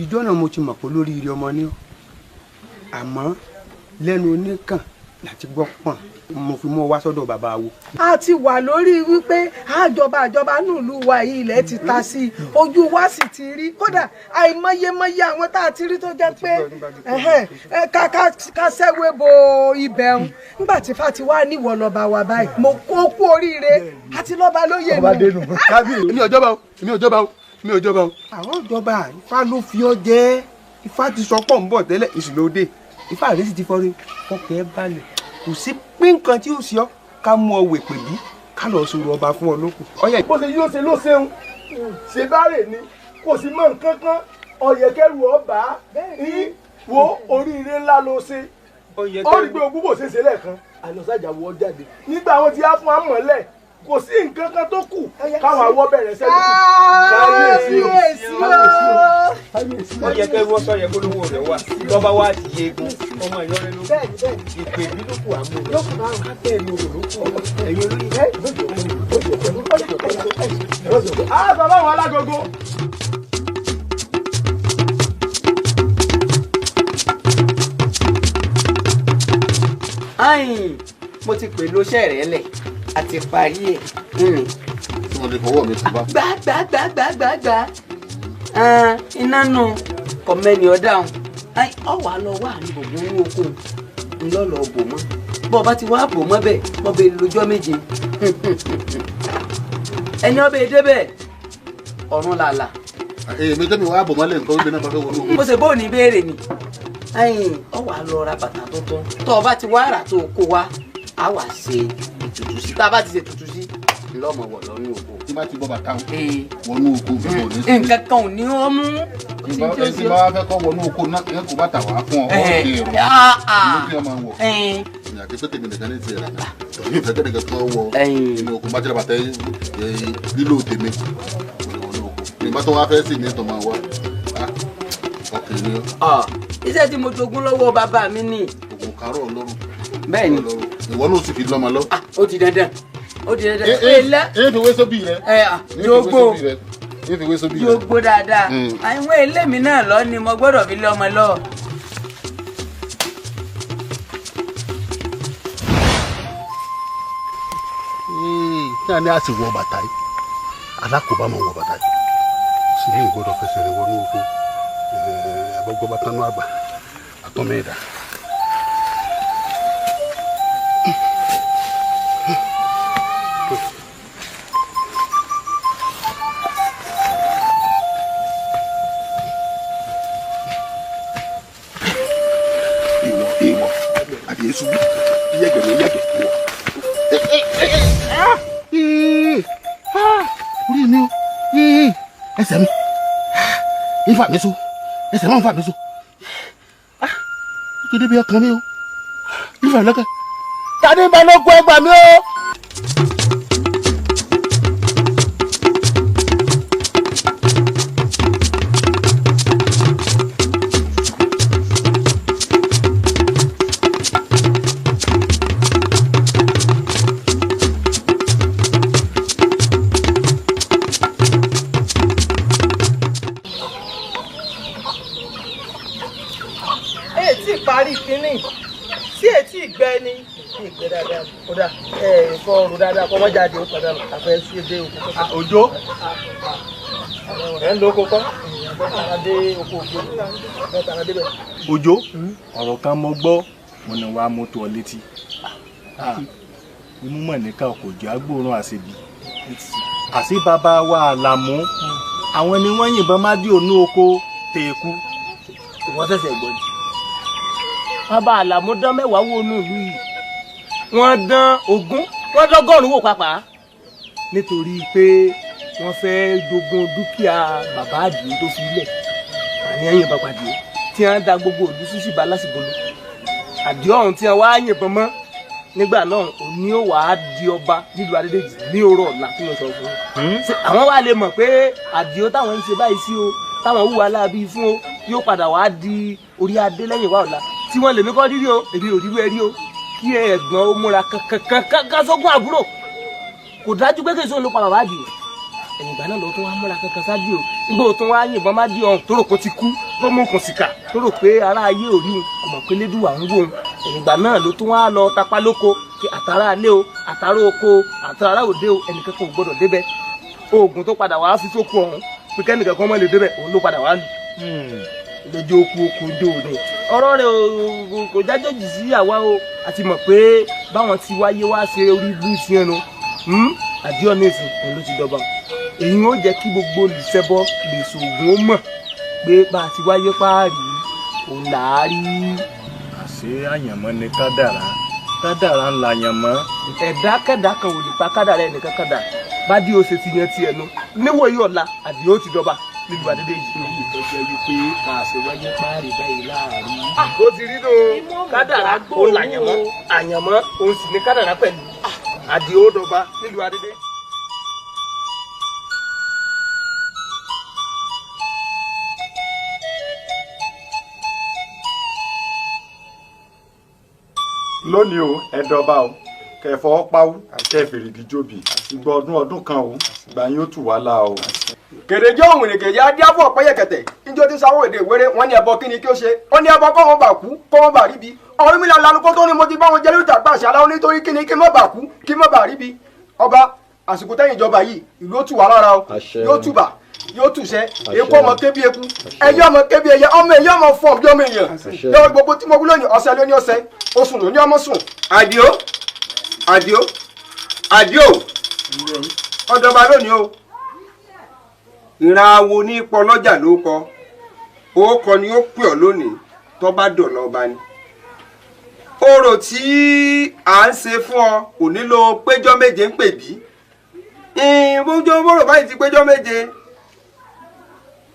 [SPEAKER 20] ìjọ́ náà mo ti mọ̀ pé lórí ire ọmọ ni ọ́, àmọ́ lẹ́nu oníkàn láti gbọ́ pọ̀n mo fi mú ọ wá sọ́dọ̀ bàbá wo.
[SPEAKER 12] A ti wà lórí wípé àjọba àjọba nílùú wa yìí ilẹ̀ ti ta sí i, ojú wa sì ti rí, kódà àìmọyemọye àwọn tá a ti rí tó jẹ́ pé ká sẹ́wé bo ibẹ̀ ń nígbà tí Fati wá níwọ̀ lọ́ba wa báyìí mo kó kú oríire àti lọ́ba lóye mi.
[SPEAKER 21] Èmi ò jọba o, èmi ò jọba o, èmi ò jọba o.
[SPEAKER 15] Àwọn ìjọba Ifá ló fi ọ jẹ, Ifá ti sọ pọ̀ ń bọ̀ tẹ́lẹ̀ ìsìlódé, Ifá rẹ̀ sì ti fọ́rí, ọkẹ́ ẹ balẹ̀, kò sí pín nǹkan tí ó ṣe ọ́ ká mú ọ wèpè bí ká lọ sọ̀rọ̀ ọba fún ọ lókun.
[SPEAKER 2] Bó ṣe yóò ṣe ló ṣeun ṣe báre ni kò sí mọ nǹkan kan ọ̀yẹ̀kẹ́rù ọba wo oríire ńlá ló ṣe ó rí pé ogún bò ṣe ṣe lẹ́ẹ̀kan àlọ́sàjà wọ jáde nígbà wọn ti á fún amọ̀lẹ̀ kò sí nǹkan kan tó kù káwọn àwọ̀ bẹ̀rẹ̀ sẹ́nu.
[SPEAKER 12] Kábíyèsí o.
[SPEAKER 15] Ọ̀yẹ̀kẹ́rù ọ̀sọ̀ yẹ kó lówó rẹ̀ wà lọ́ba wa ti yegun ọmọ ìyọrẹ ló kù ìpè mí ló kù àmú káfẹ́ ẹnu òrò ló kù ẹ̀yin olóyè.
[SPEAKER 2] A sọ fáwọn alágogo.
[SPEAKER 16] Ayin, mo ti pè lóṣẹ́ rẹ̀ lẹ̀ àti parí ẹ̀.
[SPEAKER 8] Tí mo lè fọwọ́ mi tó bá.
[SPEAKER 16] Gbà gbà gbà gbà gbà gbà. Iná nù kọ̀mẹ́ni ọ̀dáhùn. Ọ wà lọ wà ní gbogbo ní oko ńlọ́lọ́ bò mọ́. Bọ́ ọba ti wá bò mọ́ bẹ́ẹ̀, bọ́ bẹ́ẹ̀ lójọ́ méje. Ẹni ọbẹ̀ débẹ̀ ọ̀run làlà.
[SPEAKER 8] Èmi tẹ́mi wá bò mọ́lẹ̀ nǹkan obìnrin náà bá fẹ́ wọnú.
[SPEAKER 16] Mo ṣe bóòní béèrè ni. Ọ wà lọ ra bàtà tuntun. Tọ́ ọba ti wá rà tó kó wa, A wà ṣe ètùtù sí, tá a bá ti ṣe ètùtù sí lọ́mọ wọ̀ lọ́nú oko.
[SPEAKER 8] Tí bá ti bọ́ bàtà wọnú oko nǹkan ò ní sí.
[SPEAKER 16] Nǹkan kan ò ní ó mú.
[SPEAKER 8] Ìbá ẹni bá fẹ́ kọ́ wọnú oko náà ẹ kò bàtà wá fún ọ ọ́ ṣe èrò ló kí ọmọ wọ̀. Ìyá kí pé tèmi nìkan ní ti rà tòun ìfẹ́ kẹ́nìkan kan wọ inú oko bá jẹ́ bàtà lílo tèmi wọnú oko. Ìbá tó wá fẹ́ sì ní tọmọ wa ọkùnrin ni
[SPEAKER 16] ọ. Iṣẹ́ tí mo jogún lọ́wọ́ bàbá mi ni.
[SPEAKER 8] Ògùn kárọ̀ ọlọ́run.
[SPEAKER 16] Bẹ́ẹ̀ni.
[SPEAKER 8] Ìwọ náà sì fi lọ́mọ lọ.
[SPEAKER 16] Ó ti dandan, ó ti dandan.
[SPEAKER 8] Ẹ fi wé sóbì rẹ.
[SPEAKER 16] Jogbo
[SPEAKER 8] ẹ fi wé sóbì rẹ.
[SPEAKER 16] Jogbo dáadáa. Àwọn ilé mi náà lọ ni mo gbọ́dọ̀ fi lé ọmọ lọ.
[SPEAKER 8] Kí ni a sì wọ bàtà yìí? Alákòóbá máa wọ bàtà yìí. Sì ní ìgbọ́dọ̀ fẹsẹ̀ rẹ wọnú oko. Àbọ̀gbọ́ bàtà nù àgbà àtọ́mẹ́ẹ̀dá. Orí mi o, ẹsẹ̀ mi ń fà mí so, ẹsẹ̀ máa ń fà mí so, ó ti débi ọkàn mi o, ń fà lọ́kàn. Tani bá ló kó ẹgbà mi o.
[SPEAKER 2] Parí kínní tí etí ìgbẹ́ ni ìgbẹ́ dáadáa kódà ẹ kọ́ ọ̀rọ̀ dáadáa kọ́ mọ́ jáde ó padà àfẹ́ sí èdè òkú kọ́kọ́.
[SPEAKER 19] Òjó ẹ̀ ń lo oko kọ́. Òjó ọ̀rọ̀ kan mo gbọ́ mo ní wàá mọ́tò ọ létí imú mọ̀ níkà kò jẹ́ agbóòrùn àṣebí àṣé bàbá wa Àlàmú àwọn ni wọ́n yìnbọn má dí ònú oko tèèkú.
[SPEAKER 1] Ìwọ ṣẹ̀ṣẹ̀ gbọ́ ni bàbá Àlàmú dán 10 wò nù ìlú yìí, wọ́n dán 20, wọ́n dọ́gọ́rùn-ún wò pàápàá nítorí pé wọ́n fẹ́ jogún dúkìá bàbá Àdìó tó fi lẹ̀ àní ẹ̀yìn bàbá Àdìó tí wọ́n da gbogbo òdu sísì bá lásìkò lọ. Àdìó ọ̀hún tí wọ́n wá yìnbọn mọ́ nígbà náà òní ó wàá di ọba nílùú Adédèjì ní òrò ọ̀la tí mo sọ fún un. Àwọn wá lè mọ̀ pé Àdìó táwọn ń ṣe báyìí sí o, táwọn hùwà láabi fún o, yóò padà wàá di orí adé lẹ́yìn wá ọ̀la tí wọ́n lè mí kọ́ rírí o, èmi ò rírú ẹ rí o. Kí ẹ̀gbọ́n ó múra kankankankan sógun àbúrò kò dájú pé kèso ló pa bàbá Àdìó. Ẹ̀yìn ìgbà náà lọ tó wá múra kankan sáájú o, nígbà tó wá yìnbọn má dí ọ̀hún tó rò kó ti kú tó mú okùn síkà tó rò pé ará ayé ò rí òun kò mọ̀ pé lédùwà ń wò òun. Ẹ̀yìn ìgbà náà ló tún wá lọ tapá lóko kí àtàrà alé o, àtàrà oko, àtàrà òde o, ẹnìkan kò gbọdọ̀ débẹ̀. Oògùn tó padà wá fi sóko ọ̀hún pé kẹ́nìkan kan mọ́ lè débẹ̀ òun ló padà wá lù lójú okú okú dòde. Ọ̀rọ̀ rẹ̀ kò jájọ́jì sí àwa o, àti mọ̀ pé báwọn ti wáyé wá ṣe orí ibú sí ẹnu Àdìó nìsín òun ló ti dọba. Èyí ó jẹ́ kí gbogbo olùṣẹbọ lè ṣoògùn ó mọ̀ pé bá a ti wáyé páàrí òun là á rí.
[SPEAKER 19] Àṣé àyànmọ́ ni kádàrá, kádàrá ńlá àyànmọ́.
[SPEAKER 1] Ẹ̀dá kẹ́dà kan ò lè pa kádàrá ẹnìkan kádà bá dí o ṣe ti yan ti ẹnu níwòye ọ̀la Àdìó ti dọba nílùú Adédèjì.
[SPEAKER 19] Èyí tó jẹ́ wípé àṣewáyé páàrí báyìí láàrin.
[SPEAKER 1] Ó ti rí nù kádàrá òun làyànmọ́, àyànmọ́ òun sì ní kádàrá pẹ̀lú. Àdìó dọba nílùú Adédèjì.
[SPEAKER 22] Lónìí o, ẹ dọba o, kẹfọ pawú kẹfìrìgì jóbi, ìgbà ọdún ọdún kan o, ìgbà yín ó tù wá la o.
[SPEAKER 20] Kèrèjé òun nìkejì adíáfọ̀ ọ̀pẹ́yẹkẹtẹ̀ níjó tí sáwọ́ èdè wéré wọ́n ní ẹbọ kí ni kí ó ṣe, ó ní ẹbọ kọ́ wọn bà kú kọ́ wọn bà ríbi. Ọ̀rúnmìlà lanukó tó ní mo ti bá wọn jẹ lórí ìtàgbà àṣà aláwọ̀ nítorí kí ni kí mọ̀ bà kú kí mọ̀ bà ríbi. Ọba àsìkò tẹ́yìn ìjọba yìí ìlú ó tù wá lára o, yóò tùbà yóò tùṣẹ, eku ọmọ kébi eku, ẹyẹ ọmọ kébi ẹyẹ, ọmọ ẹyẹ ọmọ fọ bí ọmọ èèyàn. Lọ́wọ́ gbogbo tí mo wí lónìí ọ̀sẹ̀ lóní ọ̀sẹ̀, oṣù lóní ọmọ sùn. Àdìó Àdìó Àdìó ọ̀dọ̀ba lónìí o. Ìran awo ní ipò lọ́jà ló kọ, ó kọ ni ó pè ọ́ lónìí tó bá dọ̀lọ́ ọba ni.
[SPEAKER 15] Orò tí à ń ṣe fún ọ kò nílò péjọ 7 ń pè bí bójú bóró báyìí ti péjọ 7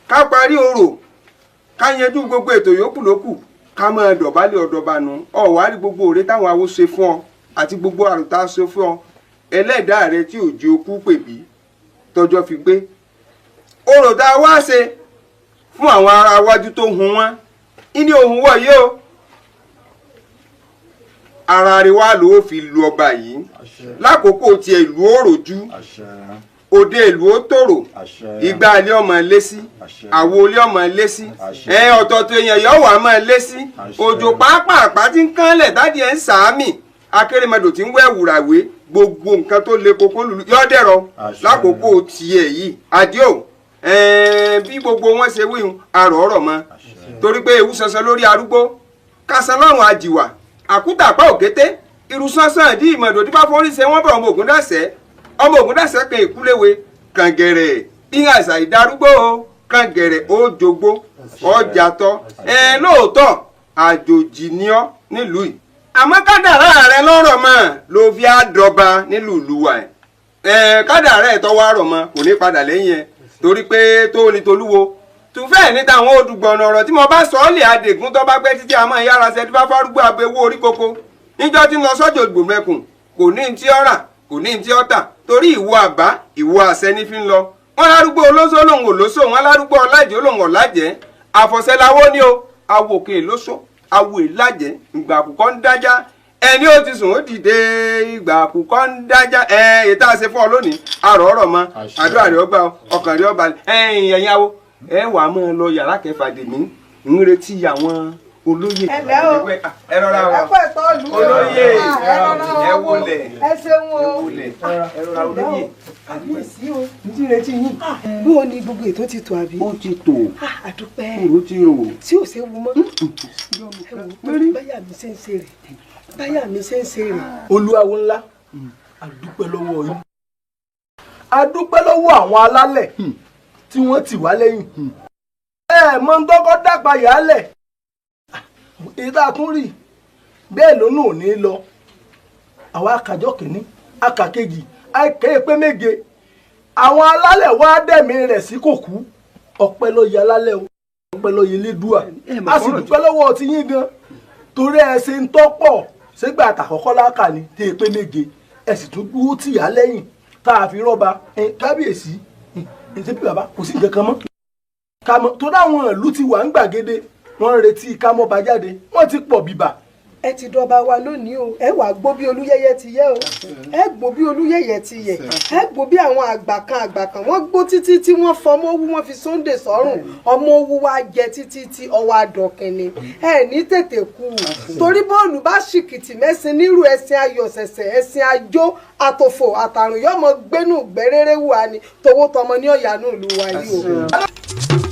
[SPEAKER 15] ká parí orò ká yanjú gbogbo ètò yòókù lókù ká máa dọ̀bálẹ̀ ọ̀dọ̀bànú ọ̀wárí gbogbo òré táwọn awo ṣe fún ọ àti gbogbo àrùn tá a ṣe fún ọ ẹlẹ́dàá rẹ tí ò jẹ́ okú pè bí tọjọ́ fi gbé orò tá a wá ṣe fún àwọn ará wájú tó hun wọn ìní òhun wọ̀ yìí o ara rẹ wá ló fi lu ọba yìí lákòókò tiẹ̀ ìlú òròjú òde ìlú ó tòrò ìgbà ilé ọmọ lé sí àwo ilé ọmọ lé sí ẹ ọ̀tọ̀ọ̀tọ̀ èèyàn yóò wà máa lé sí òjò pàápàá tí ń kánlẹ̀ dádì ẹ̀ ń sàámì akérèmọdò tí ń wẹ̀ wùràwé gbogbo nǹkan tó le koko lùlù yọ dẹ̀rọ lákòókò tiẹ̀ yìí àdíò bí gbogbo wọn ṣe wíhun àrò ọ̀rọ̀ mọ́ torí pé ewu sansan lórí arúgbó kásán lọ́rùn àjìwà àkútàpá òkété irú sánsan ìdí ìmọ̀dò tí bá forí ṣe wọ́n bọ̀ ọmọ ògùn dàsẹ́ ọmọ ògùn dàsẹ́ kan ìkúléwe kàngẹ̀rẹ̀ ìhàn àṣà ìdarúgbó kàngẹ̀rẹ̀ ó jogbo ọjà tọ́ ẹ lóòótọ́ àjòjì ni ọ́ nílùú yìí àmọ́ kádàrá rẹ lọ́rọ̀ mọ́ ló fi àdọ́ba nílùú ìlúwa ẹ̀ kádàrá ẹ̀ tọ́wọ́ àrọ̀ mọ́ kò ní padà lẹ́yìn ẹ̀ torí pé tó ní tolúwo tùfẹ́ ní táwọn odùgbọ̀nà ọ̀rọ̀ tí mo bá sọ ọ́ lè adègún tó bá pẹ́ títí àmọ́ ìyára ṣe tí bá fárúgbó abẹ́wò orí koko níjọ́ tí ń lọ sọ́jọ́ ògbòmẹ̀kùn kò ní tí ó rà kò ní tí ó tà torí ìwọ àbá ìwọ àṣẹ ní fi ń lọ. wọn lárúgbó olóṣó lòun olóṣó wọn lárúgbó ọlájẹ lòun ọlájẹ àfọ̀ṣẹláwó ni o awòkè lóṣó awò ìlàjẹ ìgbà àkùkọ ń dájá ẹni ó ti sùn ó dìde ìgbà àkùkọ ń dájá ẹ ètò àṣẹ fún ọ lónìí àrò ọ̀rọ̀ mọ àdúrà rẹ ọgbà ọkàn rẹ ọba ẹ̀yìn ẹ̀yìn awo ẹ wàá máa lọ yàrá kẹfà dèmí ń retí àwọn olóyè.
[SPEAKER 12] ẹ lẹ́ o
[SPEAKER 15] ẹ rọra o
[SPEAKER 12] ẹ kú ẹ̀tọ́ ìlú
[SPEAKER 15] olóyè
[SPEAKER 12] ẹ
[SPEAKER 15] ẹ wọlé
[SPEAKER 12] ẹ ṣeun o
[SPEAKER 15] ẹ wọlé ẹ rọra olóyè.
[SPEAKER 12] Àbíyèsí o.
[SPEAKER 15] N ti retí yín.
[SPEAKER 12] Bó o ní gbogbo ètò ti tò àbí?
[SPEAKER 15] Ó ti tò.
[SPEAKER 12] Àdúpẹ́.
[SPEAKER 15] Òru ti rò.
[SPEAKER 12] Tí ò séwu mọ́. Ẹ wò ó báyà mi ṣe ń ṣe rè. Báyà mi ṣe ń ṣe rè.
[SPEAKER 2] Olúwawo ńlá, a dúpẹ́ lọ́wọ́ yín. A dúpẹ́ lọ́wọ́ àwọn alálẹ̀ tí wọ́n tì wá lẹ́yìn. Ẹ mọ ń tọ́kọ́ dàgbà yálẹ̀. Èyí tá a tún rí bẹ́ẹ̀ ló náà ní lọ. Àwa akàjọ́ kìíní, akàkejì, àìkéye pé méje. Àwọn alálẹ̀ wá dẹ̀mí rẹ̀ sí kò kú. Ọpẹ́ ló yẹ alálẹ̀ o, ọpẹ́ ló yẹ Elédùà. A sì dúpẹ́ lọ́wọ́ ti yín gan. Torí ẹ ṣe ń tọ́pọ̀ sígbà àtàkọ́kọ́ láàkà ni tí èpè méje. Ẹ sì tún dúró tì yá lẹ́yìn tá a fi rọ́ba kábíyèsí. Ǹjẹ́ bí bàbá kò sí nǹkan kan mọ́. Tó dáwọn ìlú ti wà ń gbàgede, wọ́n ń retí ká mọ́ba jáde, wọ́n ti pọ̀ bíbà.
[SPEAKER 12] Ẹ ti dọba wa lónìí o, ẹ wàá gbó bí Olúyẹyẹ ti yẹ o, ẹ gbó bí Olúyẹyẹ ti yẹ, ẹ gbó bí àwọn àgbà kan wọ́n gbó títí tí wọ́n fọmọ owú, wọ́n fi Sunday sọ́rùn, ọmọ owú wa jẹ títí tí ọwọ́ àdọ̀kìnni. Ẹ ní tètè kú torí bọ́ọ̀lù bá ṣìkìtì mẹ́sìn nírú ẹ̀sìn ayọ̀ ṣẹ̀ṣẹ̀ ẹ̀sìn ajó àtòfò àtàrùn yọmọ gbénú gbẹrẹrẹ wà ní towó tọmọ ní ọ̀yà náà lù wá yìí o.